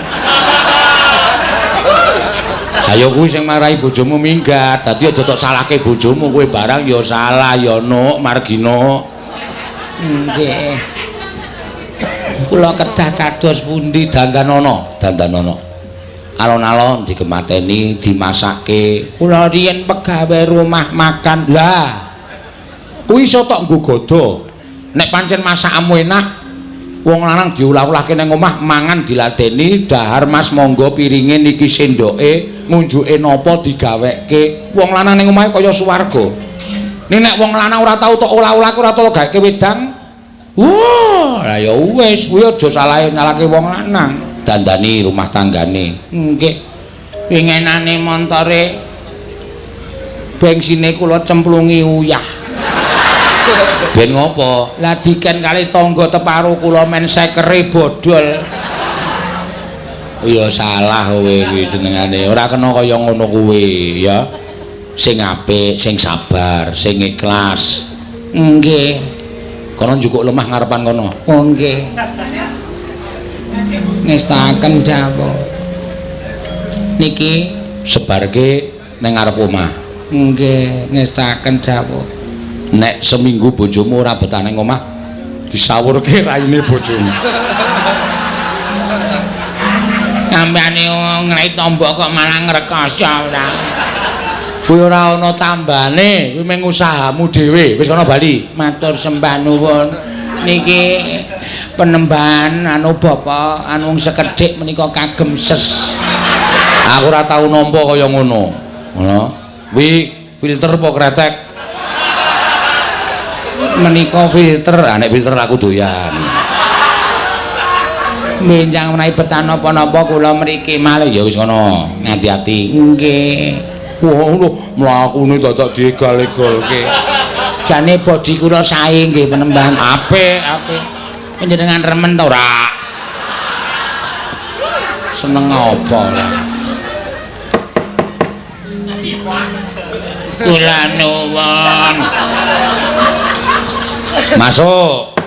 Ayo kuwi sing marahi bojomu minggat. Dadi aja tok salahke bojomu, kowe barang ya salah ya Nuk, Margino. Nggih. Kula kedah kados pundi? Dandanono, dandanono. Alon-alon digemateni, dimasake. Kula riyen pegawe rumah makan. Lah, kuwi iso tok nggo godho. Nek pancen masakanmu enak, wong lanang diolah-olahke nang omah, mangan diladeni, dahar Mas monggo piringe niki sendoke, ngunjuke napa digawekke. Wong lanang ning omahe kaya swarga. Ning nek wong lanang ora tau tok olah-olahke, ora tau gaweke wedang, wah, lah ya wis, kuwi aja salahe nyalake wong lanang. Dandani rumah tanggane. Nggih. Wingenane montore bengsine kula cemplungi uyah. Ben ngopo? Lah diken kali tangga teparo kula men sekere bodol. Ya salah kowe iki jenengane. Ora kena kaya ngono kuwi ya. Sing apik, sing sabar, sing ikhlas. Nggih. Kono njukuk lemah ngarepan kono. Oh nggih. Ngestaken dawuh. Niki sebarke ning ngarep omah. Nggih, ngestaken dawuh. Nek seminggu bojomu ora betah ning omah, disawurke raine bojomu. Sampeyan ngrek tombo kok malah ngrekoso ora. Kuwi ora ana tambane, kuwi mung usahamu dhewe. Wis kono bali. Matur sembah nuwun. Niki penembahan anu bapak anu sekedhik menika kagem ses. Aku ora tau nampa kaya ngono. Ngono. Kuwi filter apa kretek? Menika filter. Ah nek filter aku doyan. Benjang menawi betah napa-napa kula mriki malih. Ya wis ngono, ngati-ati. Nggih. Wah, lho mlakune dadak diegal-egalke. Jane bodi kula sae nggih penembahan. Apik, apik. Panjenengan remen ta ora? Seneng apa ora? Kula nuwun. Masuk.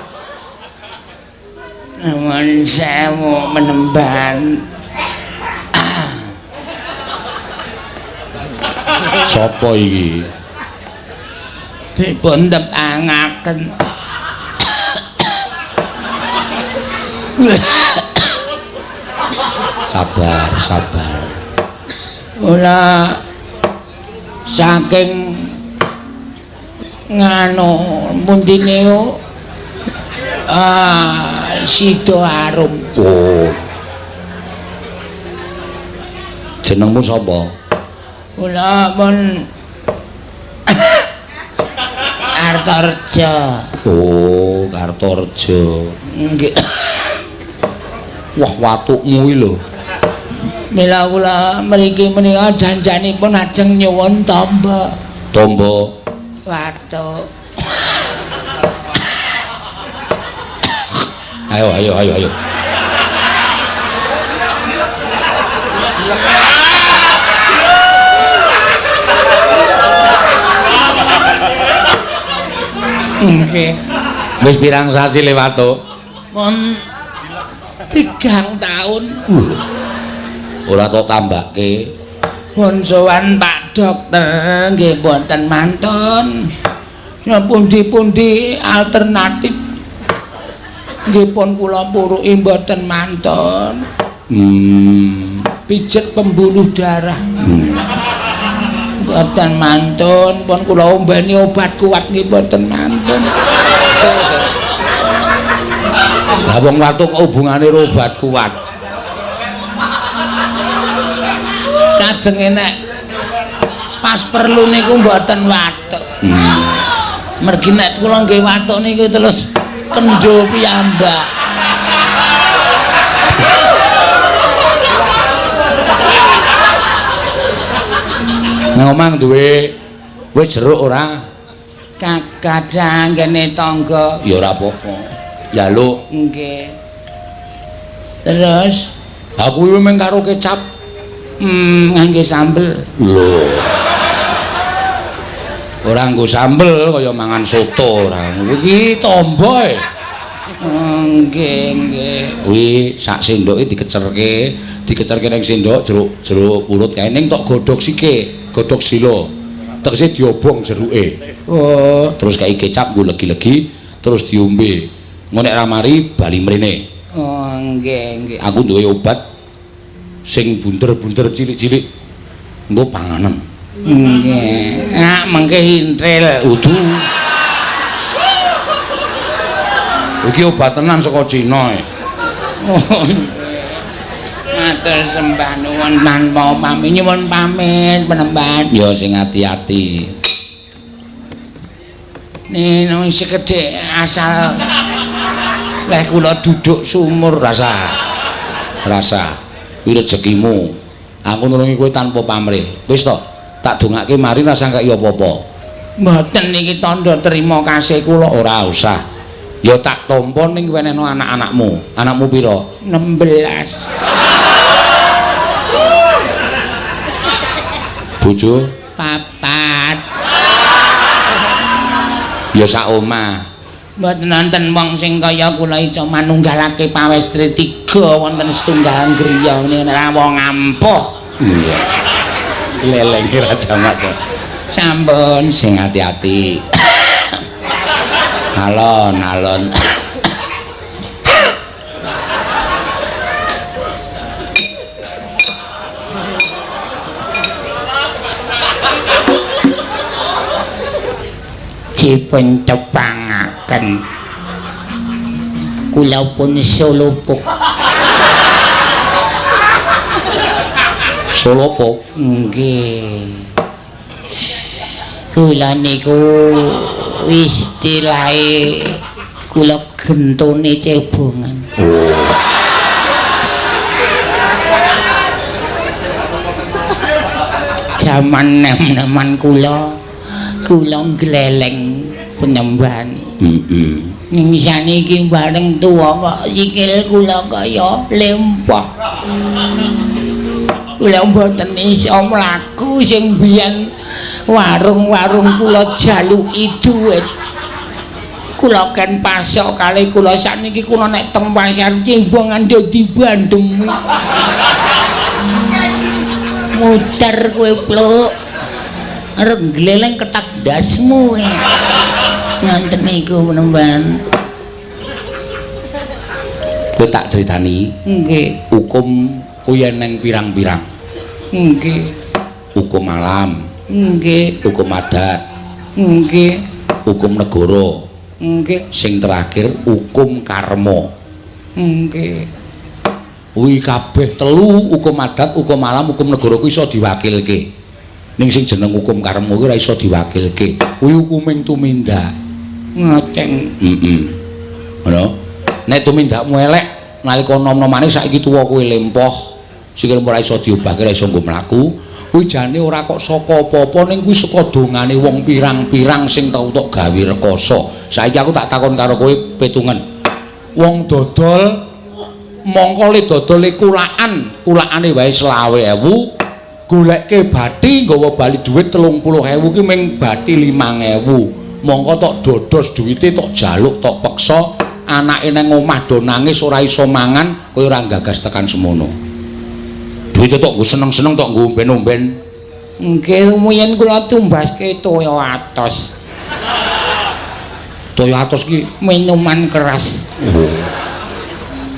Nuwun sewu penembahan. Sapa iki? Dipun tepangaken. Sabar, sabar. Kula saking nganu pundine Sidoarum. Oh. Jenengmu sapa? Kula pun Kartorejo. Oh, Kartorejo. Nggih. Wah, watukmu iki lho. Mila kula mriki menika janjanipun ajeng nyuwun tamba. Tamba watuk. Ayo, ayo, ayo, ayo. Nggih. Wis pirang sasi le watuk? Mun 3 taun. Ora tok tambahke. Pun sowan Pak Dokter nggih mboten mantun. Pundi-pundi alternatif nggih pun kula puruki mboten mantun. Pijet pembuluh darah. Mboten mantun, pun kula ombeni obat kuat nggih mboten mantun. Lah wong watuk kok hubungane karo obat kuat? Kajenge nek pas perlu niku mboten watuk. Mergi nek kula nggih watuk niku terus kendho piyambak. Nang omah duwe wis jeruk ora? Kakadang ngene tangga. Ya ora apa-apa. Njaluk. Nggih. Terus aku kuwi mung karo kecap. Ngangge sambel. Lho. Ora nggo sambel kaya mangan soto ora. Iki tombo e. Nggih, nggih. Kuwi sak sendoke dikecerke, dikecerke ning sendok jeruk purut kae ning tok godhog sike, godhog sila. Tegese diobong jeruke. Oh, terus kae kecap nggo legi-legi terus diombe. Engko nek ra mari bali mrene. Oh, nggih, nggih. Aku duwe obat sing bunder-bunder cilik-cilik. Engko panganen. Nggih. Ah, mengke intril. Udu. Iki obat tenan saka Cina e. Oh. Matur sembah nuwun tanpa pamit, nyuwun pamit penemban. Ya sing ati-ati. Nino sekedhik asal leh kula duduk sumur rasa. Rasa. Kuwi rezekimu. Aku nulungi kowe tanpa pamrih. Wis to, tak dongake mari rasa kaya apa-apa. Mboten niki tandha terima kasih kula. Ora usah. Ya tak tampa ning wenehno anak-anakmu. Anakmu pira? 16. Bojo 4. Ya sak omah. Mboten wonten wong sing kaya kula iso manunggalake pawestri 3 wonten setunggal griya ngene ora wong ampuh. Iya. Lelenge Raja Maca. Sampun sing ati-ati. Alon alon. Dipun tepangaken kula pun solopuk. Solopuk? Nggih. Kula niku istilahe kula gentone cebongan. Oh. Jaman nem-neman kula kula ngleleng penyembahan. Heeh. Ning saniki bareng tuwa kok sikil kula kaya lempah. Kula mboten iso mlaku sing biyen warung-warung kula jaluki dhuwit. Kula ken pasok kalih kula sakniki kula nek teng pasar cembongan dadi bandem. Muter kowe pluk. Arep gleleng ketak dasmu. Ngonten niku penemban. Kowe tak critani. Nggih. Hukum kuwi eneng pirang-pirang. Nggih. Hukum alam. Nggih. Hukum adat. Nggih. Hukum negara. Nggih. Sing terakhir hukum karma. Nggih. Kuwi kabeh telu, hukum adat, hukum alam, hukum negara kuwi iso diwakilke. Ning sing jeneng hukum karma kuwi ora iso diwakilke. Kuwi hukuming tumindak. Ngoten. Heeh. Ngono. Nek tumindakmu elek nalika nom-nomane saiki tuwa kowe lempoh, sikilmu ora iso diobahke, ora iso nggo mlaku. Kuwi jane ora kok saka apa-apa, ning kuwi saka dongane wong pirang-pirang sing tau tok gawe rekoso. Saiki aku tak takon karo kowe petungen. Wong dodol Mongko le dodole kulaan, kulaane wae 25.000. Goleke bathi nggawa bali dhuwit 30.000 ki ming bathi 5.000. Mongko tok dodos duwite tok jaluk tok peksa, anake nang omah do nangis ora iso mangan, kowe ora gagas tekan semono. Duwite tok nggo seneng-seneng tok nggo omben-omben. Nggih, rumiyin kula tumbaske toya atos. Toya atos ki minuman keras. Oh.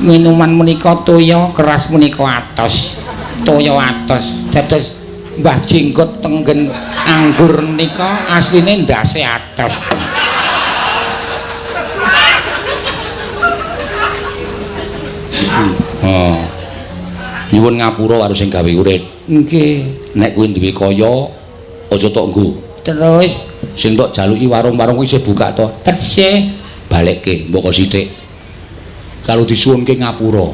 Minuman menika toya keras menika atos. Toya atos. Dados Mbah Jenggot tenggen anggur menika asline ndase atos. Oh. Nyuwun ngapura karo sing gawe urip. Nggih. Nek kowe duwe kaya aja tok nggo. Terus sing tok jaluki warung-warung kuwi isih buka to? Tesih. Balekke mbok sithik. Kalau disuwunke ngapura,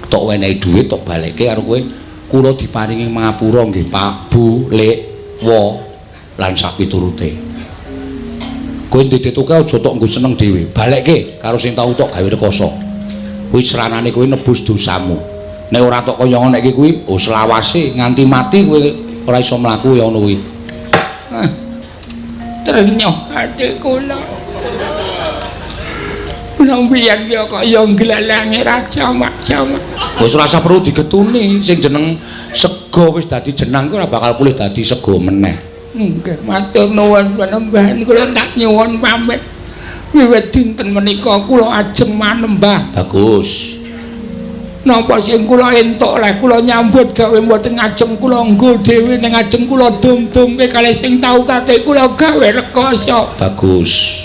tok wenehi dhuwit tok balekke karo kowe. Kula diparingi ngapura nggih Pak, Bu, Lek, Wo lan sapiturute. Kowe ndedetoke aja tok nggo seneng dhewe. Balekke karo sing tau tok gawe rekoso. Kuwi sranane kowe nebus dosamu. Nek ora tok kaya ngono iki kuwi, oh selawase nganti mati kowe ora iso mlaku ya ngono kuwi. Trenyuh ati kula. Kula mbiyen ya kaya nglalange raja mak-jamak. Wis ora usah perlu digetuni, sing jeneng sega wis dadi jenang kuwi ora bakal pulih dadi sega meneh. Nggih, matur nuwun panembahan kula tak nyuwun pamit. Wiwit dinten menika kula ajeng manembah. Bagus. Napa sing kula entuk leh kula nyambut gawe mboten ngajeng kula nggo dhewe ning ajeng kula dum-dumke kalih sing tau tate kula gawe rekoso. Bagus.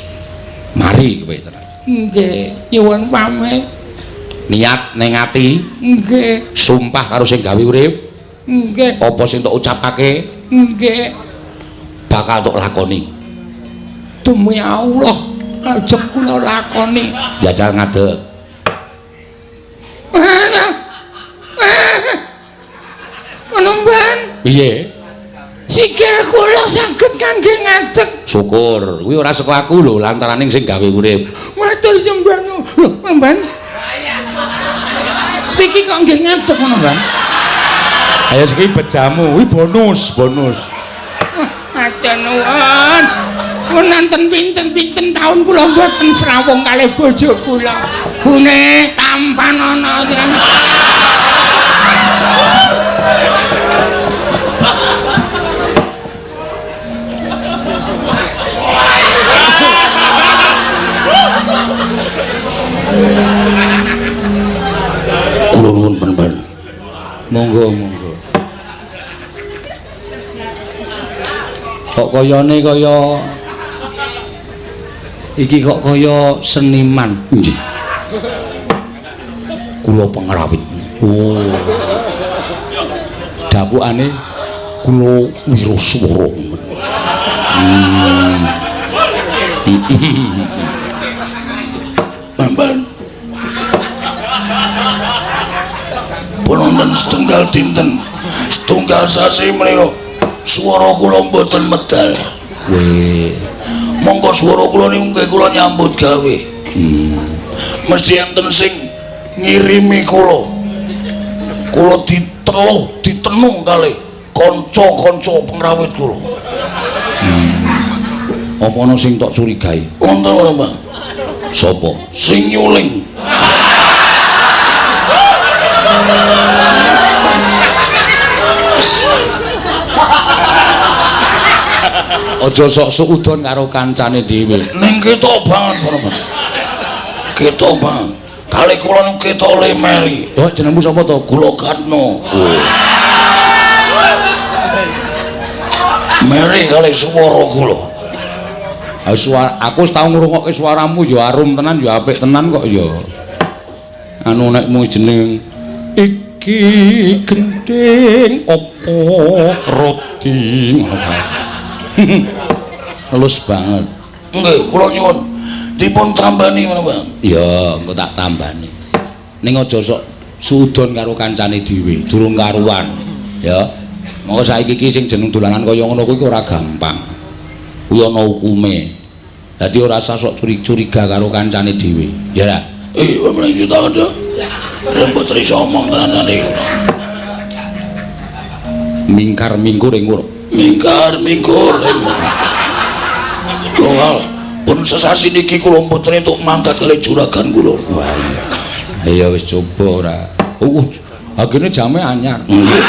Mari kowe tenan. Nggih, nyuwun pamit. Niat ning ati. Nggih. Sumpah karo sing gawe urip. Nggih. Apa sing tok ucapake? Nggih. Bakal tok lakoni. Demi Allah, ajeng kula lakoni. Jajal ngadeg. Panembahan. Piye? Sikil kula saged kangge ngadeg. Syukur, kuwi ora saka aku lho, lantarane sing gawe urip. Matur sembah nuwun. Lho, Panembahan. Iki kok nggih ngadeg ngono, Mbah? Ayo saiki bejamu, kuwi bonus, bonus. Matur nuwun. Wonten pinten-pinten taun kula mboten srawung kalih bojo kula. Bune tampan ana. Kula nuwun panembahan. Monggo, monggo. Kok kayane kaya iki kok kaya seniman. Nggih. Kula pengrawit. Oh. Dapukane kula wiraswara. Panembahan. Wonten setunggal dinten, setunggal sasi menika swara kula mboten medal. Weh. Monggo swara kula niku nggih kula nyambut gawe. Mesti enten sing ngirimi kula. Kula diteluh, ditenung kalih kanca-kanca pengrawit kula. Apa ana sing tok curigai? Wonten ora, Mbah? Sapa? Sing nyuling. Aja sok suudon karo kancane dhewe. Ning ketok banget ngono, Mas. Ketok banget. Kali kula niku ketok le meri. Oh, jenengmu sapa to? Kula Katno. Oh. Meri kali swara kula. Ha suara aku wis tau ngrungokke suaramu ya arum tenan ya apik tenan kok ya. Anu nek mung jeneng iki gending opo roti ngono kae. Halus banget. Nggih, kula nyuwun dipun tambani menapa, Bang? Ya, engko tak tambani. Ning aja sok suudon karo kancane dhewe, durung karuan. Ya. Monggo saiki iki sing jeneng dolanan kaya ngono kuwi ora gampang. Kuwi ana hukume. Dadi ora usah sok curiga karo kancane dhewe. Ya ra? Paling juta ada. Mboten iso omong tenan niku. Mingkar mingkur ing nguruk. Mingkar mingkur ing nguruk. Lho, pun sesasi niki kula mboten entuk mangkat kali juragan kula. Wah iya. Ya wis coba ora. Agene jame anyar. Nggih.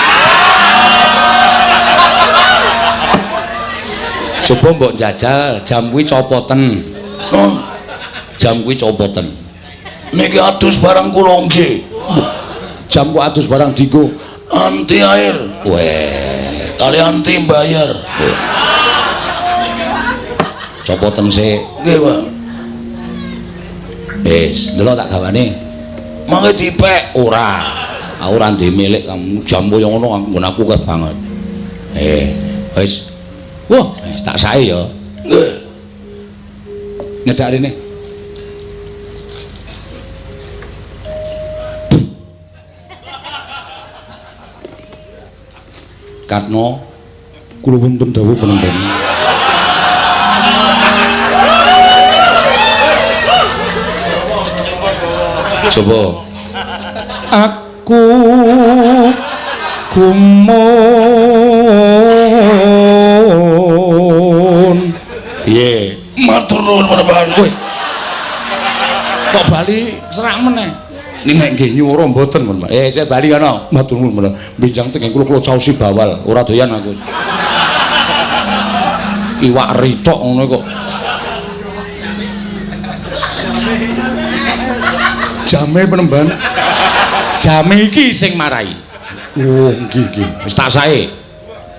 Coba mbok njajal jam kuwi copoten. Non. Jam kuwi copoten. Niki adus barang kula nggih. Jam kok adus barang digo anti air. Weh, kali anti bayar. Copoten sik. Nggih, Pak. Wis, ndelok tak gawane. Mangke dipek ora. Aku ora ndek milik kamu jam kaya ngono nggon aku akeh banget. Wis. Wah, wis tak sae ya. Nggih. Nyedak rene. Karno kula wonten dawuh penonton. Coba aku gumun. Piye? Matur nuwun menawan. Kowe kok bali serak meneh. Nek nggih nyuwara mboten, Pak. Saya bali kono. Matur nuwun menawan. Benjang teng kula kula caosi bawal, ora doyan aku. Iwak rithok ngono kok. Jame penemban. Jame iki sing marai. Oh, nggih nggih. Wis tak sae.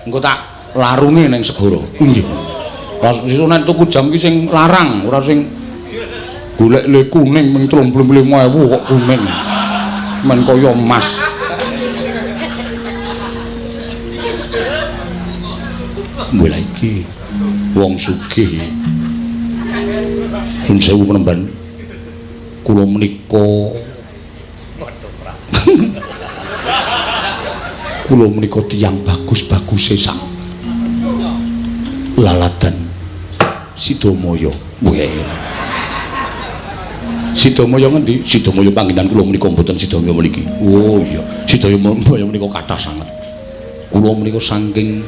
Engko tak larunge ning segara. Nggih. Ora sesuk nek tuku jam iki sing larang, ora sing golek le kuning ming 35.000 kok kuning. Men kaya emas. Mbok iki wong sugih. Pun sewu penemban. Kula menika kula menika tiyang bagus-baguse sak laladan Sidamaya. Weh. Sidamaya ngendi? Sidamaya panggenan kula menika mboten Sidamaya mriki. Oh iya, Sidamaya menika kathah sanget. Kula menika saking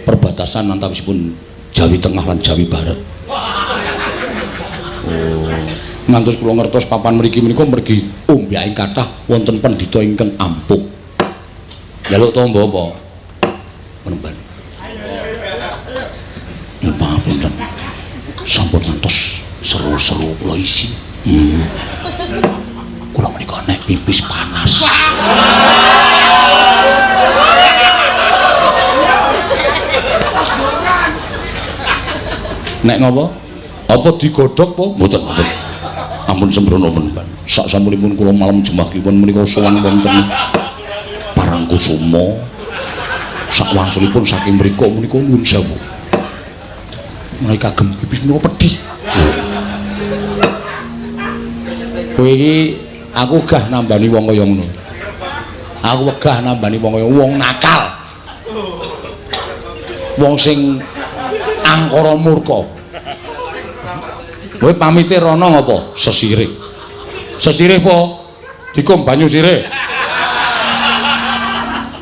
perbatasan antawisipun Jawi Tengah lan Jawi Barat. Oh. Ngantos kula ngertos papan mriki menika mergi ombyaking kathah wonten pendhita ingkang ampuh. Njaluk tombo apa? Penemban. Nyuwun pangapunten. Sampun ngantos seru-seru kula isin. Kula menika nek pipis panas. Nek ngopo? Apa digodhog apa? Mboten, mboten. Ampun sembrono penemban. Sak sampunipun kula malam Jemah Kliwon menika sowan wonten Parangkusuma. Sak wangsulipun saking mriku menika nyuwun sewu. Menawi kagem pipis menika pedhi. Kowe iki aku gah nambani wong kaya ngono. Aku wegah nambani wong kaya wong nakal. Wong sing angkara murka. Kowe pamite rono ngopo? Sesirih. Sesirih po? Dikom banyu sirih.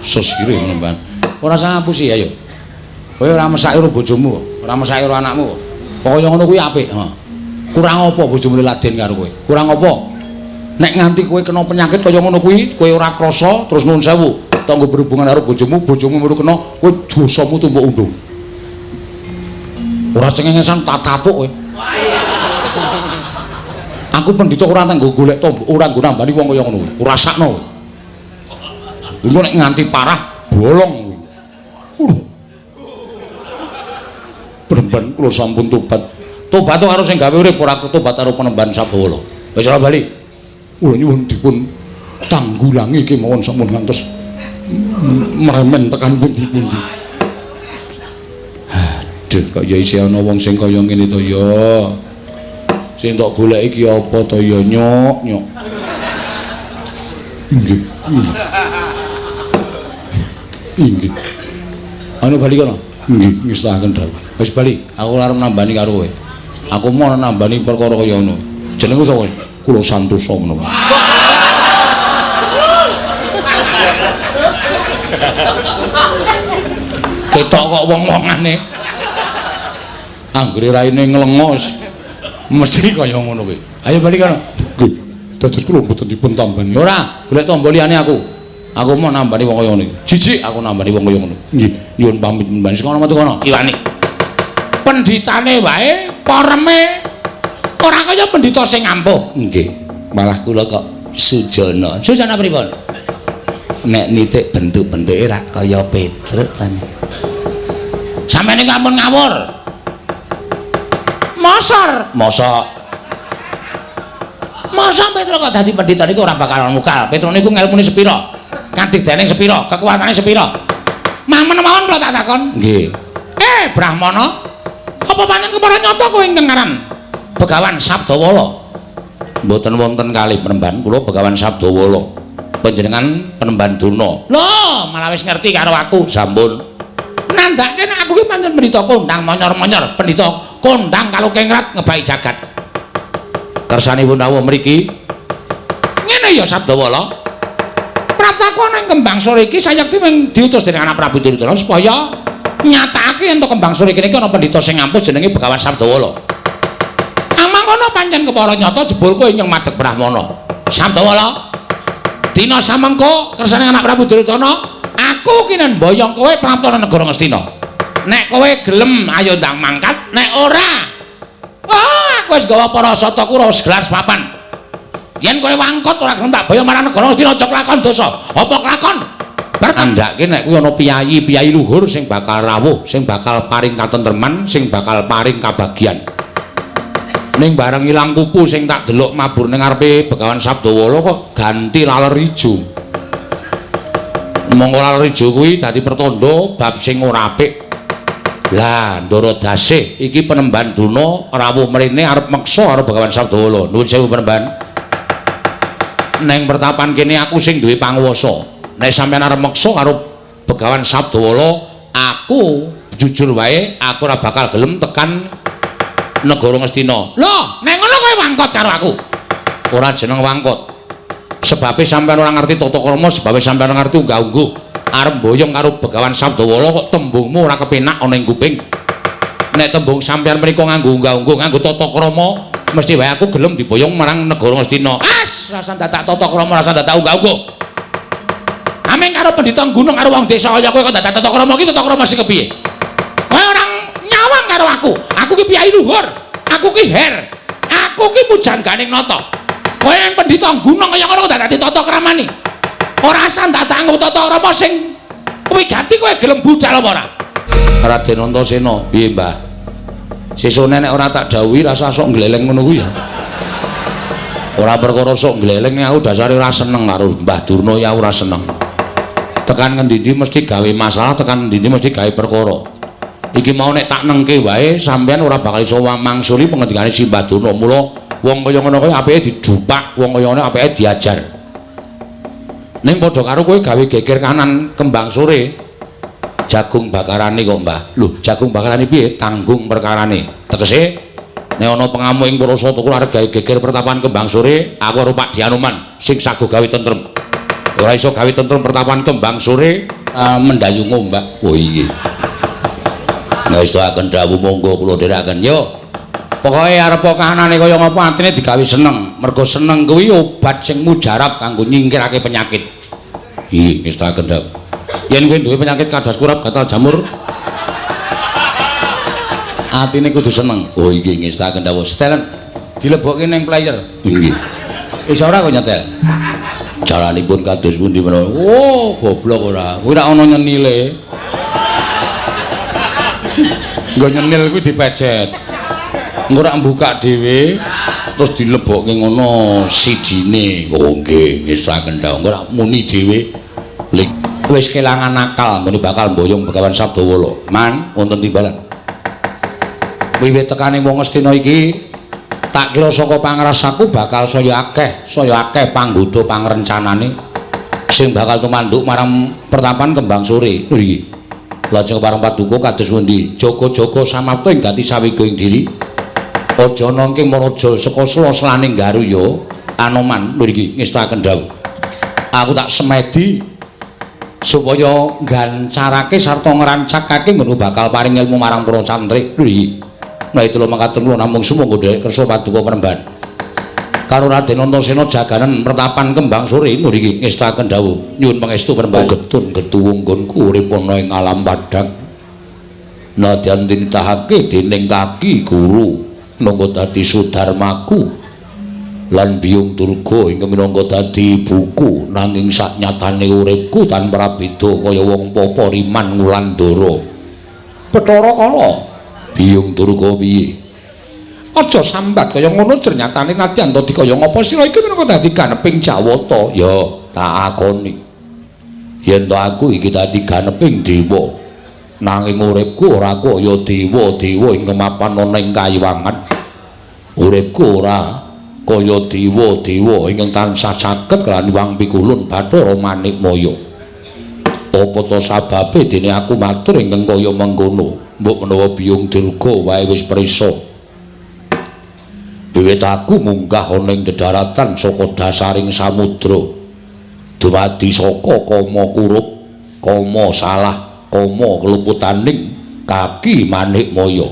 Sesirih ngono, Mbak. Ora usah ngapusi ayo. Kowe ora mesake karo bojomu, ora mesake karo anakmu. Pokoke ngono kuwi apik, heeh. Kurang apa bojomu laden karo kowe? Kurang apa? Nek nganti kowe kena penyakit kaya ngono kuwi, kowe ora krasa terus nuwun sewu, tanggo berhubungan karo bojomu, bojomu melu kena, kowe dosamu tumpuk unduh. Ora cengengesan tak tapuk kowe. Aku pendhita ora tanggo golek tombo, ora nggo nambani wong kaya ngono kuwi. Ora sakno kowe. Engko nek nganti parah bolong kuwi. Penemban kula sampun tobat. Tobat karo sing gawe urip ora tobat karo penemban Sabdawala. Wis ora bali. Kula nyuwun dipun tanggulangi kemawon sampun ngantos meremen tekan pundi-pundi. Aduh, kok ya isih ana wong sing kaya ngene to ya. Sing tok goleki iki apa to ya nyok nyok. Inggih. Inggih. Anu bali kono. Nggih, ngestahaken dawuh. Wis bali, aku arep nambani karo kowe. Aku mau nambani perkara kaya ngono. Jenengku sapa? Kula Santosa menapa. Ketok kok wong-wongane. Anggere raine nglengos mesti kaya ngono kuwi. Ayo bali kono. Nggih. Dados kula mboten dipun tambani. Ora, golek tamba liyane aku. Aku mau nambani wong kaya ngono iki. Jijik aku nambani wong kaya ngono. Nggih, nyuwun pamit mbani sing kono metu kono. Kiwani. Pendhitane wae poreme ora kaya pendhita sing ampuh. Nggih. Malah kula kok sujana. Sujana pripun? Nek nitik bentuk-bentuke ra kaya Petruk ta. Sampeyan niku ampun ngawur. Mosor, mosok. Mosok Petruk kok dadi pendhita niku ora bakal mukal. Petruk niku ngelmune sepira? Kadigdaning sepira? Kekuatane sepira? Mamen mawon kula tak takon. Nggih. Brahmana, apa pancen kepara nyata kowe ingkang aran Begawan Sabdawala? Mboten wonten kalih penemban kula Begawan Sabdawala. Panjenengan penemban Durna. Lho, malah wis ngerti karo aku. Sampun. Nandhake nek aku ki pancen pendhita kondang monyor-monyor, pendhita kondang kalukengrat ngebaki jagat. Kersanipun rawuh mriki. Ngene ya Sabdawala. Praptaku ana ing Kembang Sore iki sayekti mung diutus dening anak Prabu Duryudana supaya nyatakake yen to Kembang Sore kene iki ana pendhita sing ampuh jenenge Begawan Sabdawala. Amangkana pancen kepara nyata jebul kowe ingkang madheg Brahmana. Sabdawala, dina samengko kersane anak Prabu Duryudana, aku kinen mboyong kowe prapta negara Ngastina. Nek kowe gelem ayo ndang mangkat, nek ora, aku wis gawa para sata Kurawa segelar sepapan. Yen kowe wangkot ora gelem tak boyong marang negara Ngastina aja kelakon dosa. Apa kelakon? Bertandake nek kuwi ana piyayi-piyayi luhur sing bakal rawuh, sing bakal paring katentreman, sing bakal paring kabagyan. Ning bareng ilang kupu sing tak delok mabur ning ngarepe Begawan Sabdawala kok ganti laler ijo. Monggo laler ijo kuwi dadi pertanda bab sing ora apik. Lah, Ndara Dasih iki penemban Durna rawuh mrene arep meksa karo Begawan Sabdawala. Nuwun sewu penemban. Neng pertapan kene aku sing duwe panguwasa. Nek sampeyan arep meksa karo Begawan Sabdawala, aku jujur wae aku ora bakal gelem tekan negara Ngastina. Lho, nek ngono kowe wangkot karo aku. Ora jeneng wangkot. Sebabe sampeyan ora ngerti tata krama, sebabe sampeyan ora ngerti unggah-ungguh. Arep mboyong karo Begawan Sabdawala kok tembungmu ora kepenak ana ing kuping. Nek tembung sampeyan mriku nganggo unggah-ungguh, nganggo tata krama, mesti wae aku gelem diboyong marang negara Ngastina. As, rasa dadak tata krama, rasa dadak unggah-ungguh. Ameng karo pendhita gunung karo wong desa kaya kowe kok dadak tata krama iki tata krama sing kepiye? Kowe ora nyawang karo aku. Aku ki piyayi luhur, aku ki her, aku ki pujangganing nata. Kowe yang pendhita gunung kaya ngono kok dadak tata kramane. Ora asal dadak nganggo tata krama sing wigati kowe gelem budal apa ora? Raden Antasena, piye Mbah? Sesone nek ora tak dawuhi rasa sok ngleleng ngono kuwi ya. Ora perkara sok ngleleng, aku dasare ora seneng karo Mbah Durna ya ora seneng. Tekan ngendi-endi mesti gawe masalah, tekan ngendi-endi mesti gawe perkara. Iki mau nek tak nengke wae sampean ora bakal iso mangsuli pengendikane si Mbah Durna. Mula wong kaya ngono kuwi apike didupak, wong kaya ngono apike diajar. Ning padha karo kowe gawe geger kanan Kembang Sore. Jagung bakarane kok, Mbah. Lho, jagung bakarane piye? Tanggung perkarane. Tegese nek ana pengamuk ing para sata kula arep gawe geger pertapan Kembang Sore, aku karo Pak Dianoman sing sago gawe tentrem. Ora iso gawe tentrem pertapan Kembang Sore, mendayu ngombak. Oh iya. Ngestoaken dawuh monggo kula dherekaken. Yo. Pokoke arep kahanane kaya ngapa atine digawe seneng. Mergo seneng kuwi obat sing mujarab kanggo nyingkirake penyakit. Iya, ngestoaken dawuh. Yen kowe duwe penyakit kados kurap gatal jamur, atine kudu seneng. Oh iya, ngestoaken dawuh. Setelen dilebokke ning player. Nggih. Iso ora kok nyetel? Jalanipun kados pundi menawa? Oh, goblok ora. Kuwi ora ana nyenile. Nggo nyenil kuwi dipejet. Engko ora mbuka dhewe terus dilebokke ngono CD-ne. Oh nggih, ngestoaken dawuh. Engko ora muni dhewe. Wis kelangan akal nggone bakal mboyong Begawan Sabdawala. Man, wonten timbalan. Wiwit tekane wong Ngastina iki tak kira saka pangrasaku bakal saya akeh panggodha pangrencanane sing bakal tumanduk marang pertapan Kembang Sore. Nggih. Lajeng pareng paduka kados pundi? Jaga-jaga samapta ing gati sawiga ing diri. Aja nangking maraja saka sela-selaning garuya Anoman mriki ngestakaken dawuh. Aku tak semedi Supaya nggancarake sarta ngrancakake nggon bakal paring ilmu marang para cantrik. Lho. Nah itu lho makaten kula namung sumangga nderek kersa paduka penemban. Karo Raden Antasena jaganen pertapan Kembang Sore ngriki ngestaken dawuh nyuwun pangestu penemban. Getun getuwung nggonku urip ana ing alam padhang. Nadyan tinitahake dening kaki guru minangka dadi sudarmaku lan Biyung Durga ingkang minangka dadi ibuku, nanging saknyatane uripku tanpa prabeda kaya wong papa riman ngulandara. Bathara Kala, Biyung Durga piye? Aja sambat kaya ngono, jernyatane nadyan to dikaya ngapa sira iki minangka dadi ganeping Jawata. Ya, tak akoni. Yen to aku iki dadi ganeping dewa, nanging uripku ora kaya dewa-dewa ingkang mapan ana ing kayiwangan. Uripku ora kaya dewa-dewa ingkang tansah saged kelan Hyang Pikulun Bathara Manikmaya. Apa to sababe dene aku matur ingkang kaya mengkono? Mbok menawa Biyung Durga wae wis prisa. Wiwit aku munggah ana ing dedaratan saka dasaring samudra, dumadi saka kama kurup, kama salah, kama keluputaning kaki Manikmaya.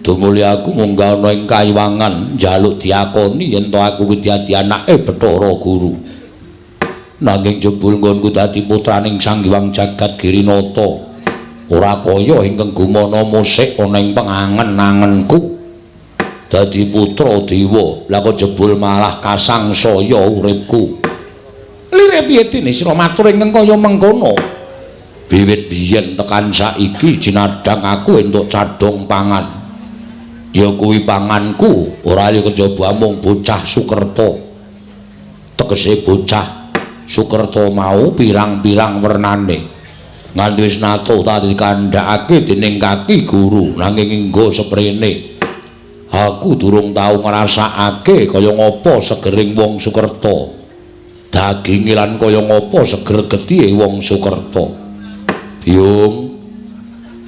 Dumuli aku munggah ana ing kayiwangan njaluk diakoni yen to aku kuwi dadi anake Bathara Guru. Nanging jebul nggonku dadi putraning Sang Hyang Jagat Girinata. Ora kaya ingkang gumana musik ana ing pengangen-angenku. Dadi putra dewa, lah kok jebul malah kasangsaya uripku. Lire piye dene sira matur ingkang kaya mengkono? Wiwit biyen tekan saiki jinadhang aku entuk cadhong pangan. Ya kuwi panganku ora ya kejaba mung bocah Sukerta. Tegese bocah Sukerta mau pirang-pirang wernane. Nganti wis nata dikandhakake dening kaki guru nanging enggo seprene. Aku durung tau ngrasakake kaya ngapa segering wong Sukerta. Daginge lan kaya ngapa seger getihe wong Sukerta. Biyung,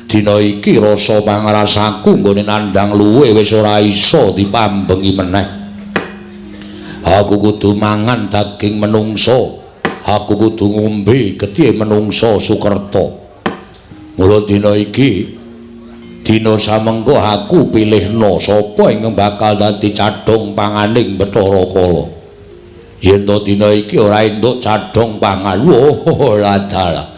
dina iki rasa pangrasaku nggone nandhang luwe wis ora iso dipambengi meneh. Aku kudu mangan daging menungsa. Aku kudu ngombe getihe menungsa Sukerta. Mula dina iki dina samengko aku pilihna sapa ingkang bakal dadi cadhong panganing Bathara Kala. Yen to dina iki ora entuk cadhong pangan, wah ladalah.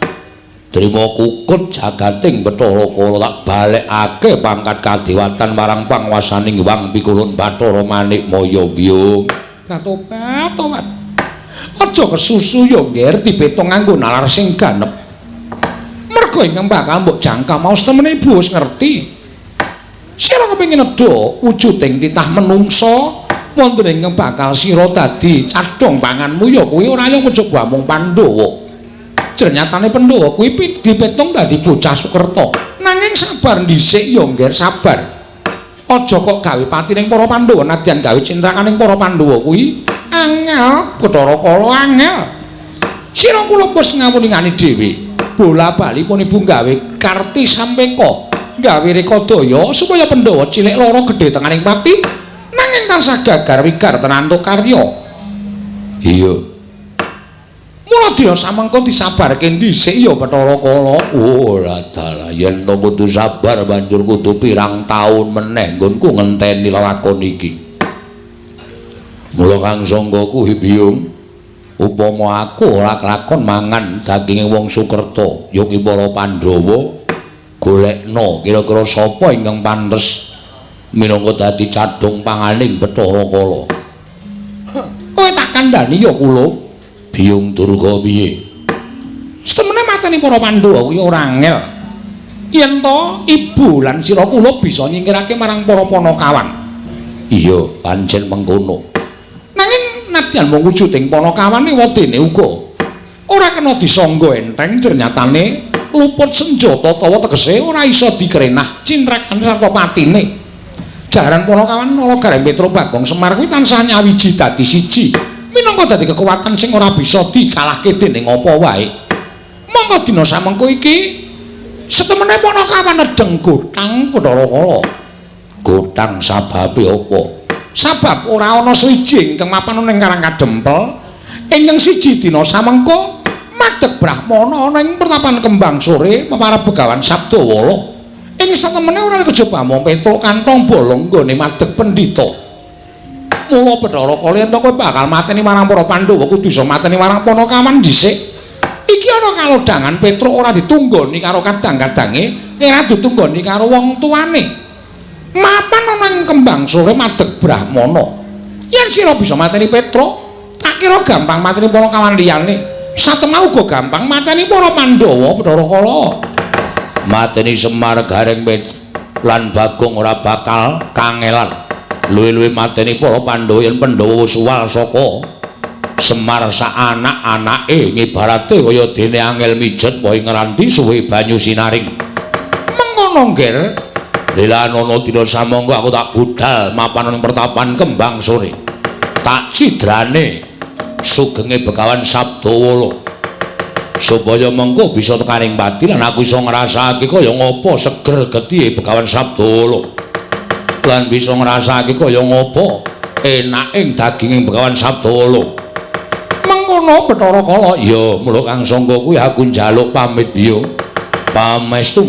Trima kukut jagating Bathara Kala tak balekake pangkat kadewatan marang panguwasaning Hyang Pikulun Bathara Manikmaya. Biyung. Tobat, tobat. Aja kesusu ya, Ngger, dipetung nganggo nalar sing ganep. Merga ingkang bakal mbok jangka mau temene ibu wis ngerti. Sira kepengin nedha wujuding titah menungsa wonten ingkang bakal sira dadi cadhong panganmu ya kuwi ora ya kejaba mung Pandhawa. Jernyatane Pandhawa kuwi dipetung dadi bocah Sukerta. Nanging sabar dhisik ya, Ngger, sabar. Aja kok gawe pati ning para Pandhawa nadyan gawe cintrakaning para Pandhawa kuwi angel, Bathara Kala angel. Sira kula wis ngawuningani dhewe. Bola-bali pun ibu gawe karti sampeka, gawe rekadaya supaya Pandhawa cilik lara gedhe tenganing pati nanging tansah gagar wigar tenantuk karya. Iya. Mula dina samengko disabarke dhisik ya Bathara Kala. Oh ladalah, yen to kudu sabar banjur kudu pirang taun meneh nggonku ngenteni lelakon iki. Mula kang sangga kuwi Biyung, upama aku ora kelakon mangan daginge wong Sukerta, ya ki para Pandhawa golekna kira-kira sapa ingkang pantes minangka dadi cadhong panganing Bathara Kala. Kowe tak kandhani ya kula. Biyung Durga piye? Setemene mateni para Pandhawa kuwi ora angel. Yen to ibu lan sira kula bisa nyingkirake marang para Panakawan. Iya, pancen mengkono. Nanging nadyan mung wujuding Panakawane wedene uga ora kena disangga enteng, jernyatane luput senjata tawa tegese ora iso dikrenah cintrakan sarta patine. Jaran Panakawan Nala Gareng Petruk Bagong Semar kuwi tansah nyawiji dadi siji. Minangka dadi kekuatan sing ora bisa dikalahke dening apa wae. Monggo dina samengko iki setemene Panakawan nedheng gotang Bathara Kala. Gotang sababe apa? Sabab ora ana suwiji ingkang mapan ing Karang Kadempel. Ingkang siji dina samengko madeg Brahmana ana ing pertapan Kembang Sore peparab Begawan Sabdawala. Ing satemene ora kejaba mung Petruk kantong bolong nggone madeg pendhita. Mula Bathara Kala yen to kowe bakal mateni marang para Pandhawa kudu iso mateni marang Panakawan dhisik. Iki ana kalodhangan Petruk ora ditunggoni karo kadang-kadange, ora ditunggoni karo wong tuane. Mapan ana ing Kembang Sore madeg Brahmana. Yen sira bisa mateni Petruk, tak kira gampang mateni Panakawan liyane. Satemah uga gampang mateni para Pandhawa, Bathara Kala. Mateni Semar, Gareng, lan Bagong ora bakal kangelan. Luwih-luwih mateni para Pandhawa yen Pandhawa wis uwal saka Semar sak anak-anake ngibarate kaya dene angel mijet wae ngranti suwe banyu sinaring. Mengono, Ngger. Lelanono dina samangka aku tak budal mapan ing pertapan Kembang Sore. Tak cidrane sugenge Begawan Sabdawala. Supaya mengko bisa tekaning pati lan aku iso ngrasakake kaya ngapa seger getihe Begawan Sabdawala. Lan bisa ngrasakake kaya ngapa enaking daginging Begawan Sabdawala. Mengkono Bathara Kala. Ya, mula Kang Sangka kuwi aku njaluk pamit biyo. Pamestu.